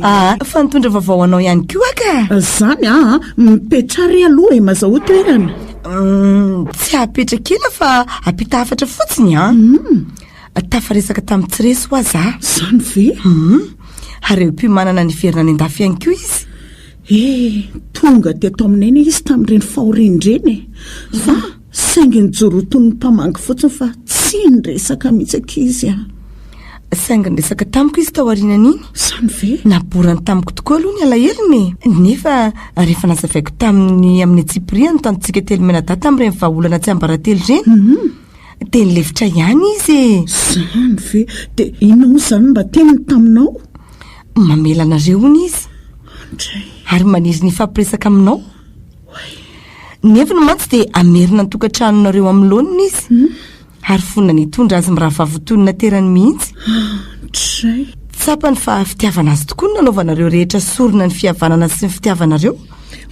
Ah, fa nitondra vaovao ho anao ihany koa aho ka. Zany aa, mipetraha re aloha e, mazahoa toerana. Tsy hahapetraka ela fa hampita hafatra fotsiny an. Tafaresaka tamin'i Tsiresy hoa za. Zany ve? Hum. Ary eo am-piomanana ny hiverina any an-dafy ihany koa izy. Eh, tonga teto aminay anie izy tamin'ireny fahoriana ireny e. Fa saingy nijoro ho toy ny mpamangy fotsiny fa tsy niresaka mihitsy ankizy a. Saingy niresaka tamiko izy tao aorianan'iny. Izany ve? Naborany tamiko tokoa aloha ny alahelony e. Nefa rehefa nazavaiko taminy amin'ny antsipiriany ny tanjontsika telomenadahy tamin'ireny vahaolana tsiambaratelo ireny, dia nilefitra ihany izy e. Izany ve? Dia inona moa izany no mba teniny taminao? Mamela anareo hono izy. Andray. Ary maniry ny hifampiresaka aminao. Ny heviny mantsy dia hamerina ny tokantranonareo amin'ny laoniny izy. Ary vonona ny hitondra azy mirahavavy ho toy ny naterany mihitsy. Andray. Tsapany fa fitiavana azy tokoa no nanaovanareo rehetra sorona ny fihavanana sy ny fitiavanareo.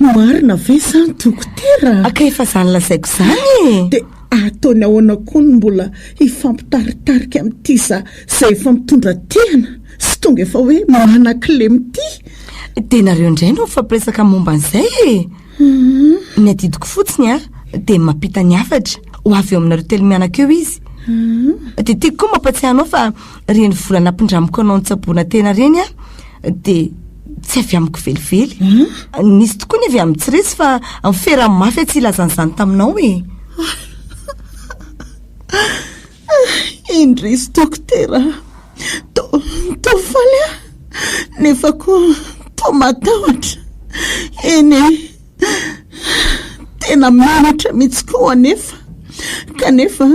Marina ve izany dokotera? Ka efa izany lazaiko izany e! Dia ataony ahoana koa no mbola hifampitaritarika amin'ity za izay efa mitondra tehina sy tonga efa hoe manan-kilema ity? Dia nareo indray no mifampiresaka momba an'izay e! Ny adidiko fotsiny a, dia ny mampita ny hafatra. Ho avy eo aminareo telomianaka eo izy. Dia tiako koa mampatsiahy anao fa ireny vola nampindramiko anao nitsaboana tena ireny a, dia tsy avy amiko velively. Nisy tokoa ny avy amin'ny tsy resy fa mifera mafy aho tsy hilaza an'izany taminao e. Indrisy dokotera a! Toa toa faly aho nefa koa toa matahotra. Eny e, tena menatra mihitsy koa anefa. Kanefa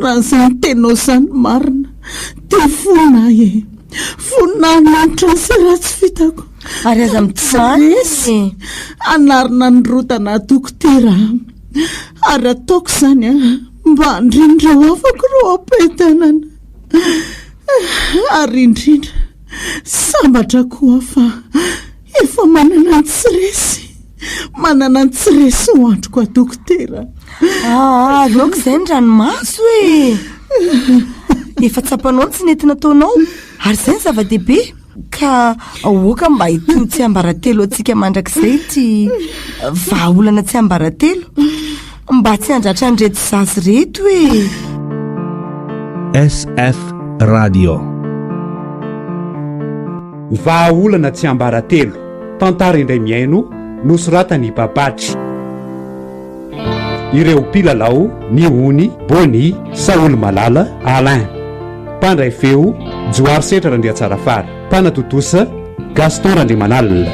raha izany teninao izany marina dia vonona aho e. Vonona hananitra an'izay ratsy vitako. Ary aza mitomany e. Hanarina ny rodana dokotera a. Ary ataoko izany a, mba handrindra ireo havako ireo am-piadanana. Ary indrindra, sambatra koa aho fa efa manana ny tsy resy. Manana ny tsy resy ho androko aho dokotera. Ah, aleoko izay ny ranomaso e. Efa tsapanao ny tsy nety nataonao, ary izay ny zava-dehibe. Ka aoka mba hitohy tsiambaratelo antsika mandrakizay ity vahaolana tsiambaratelo mba tsy handratra an'ireto zaza ireto e. SF Radio. Vahaolana tsiambaratelo, tantara indray mihaino, nosoratan'i Babatry. Ireo mpilalao, Ny Ony, Bony, Saholy Malala, Alain. Mpandray feo, Johary Setra Randriatsarafara. Mpanatontosa, Gaston Randriamanalina.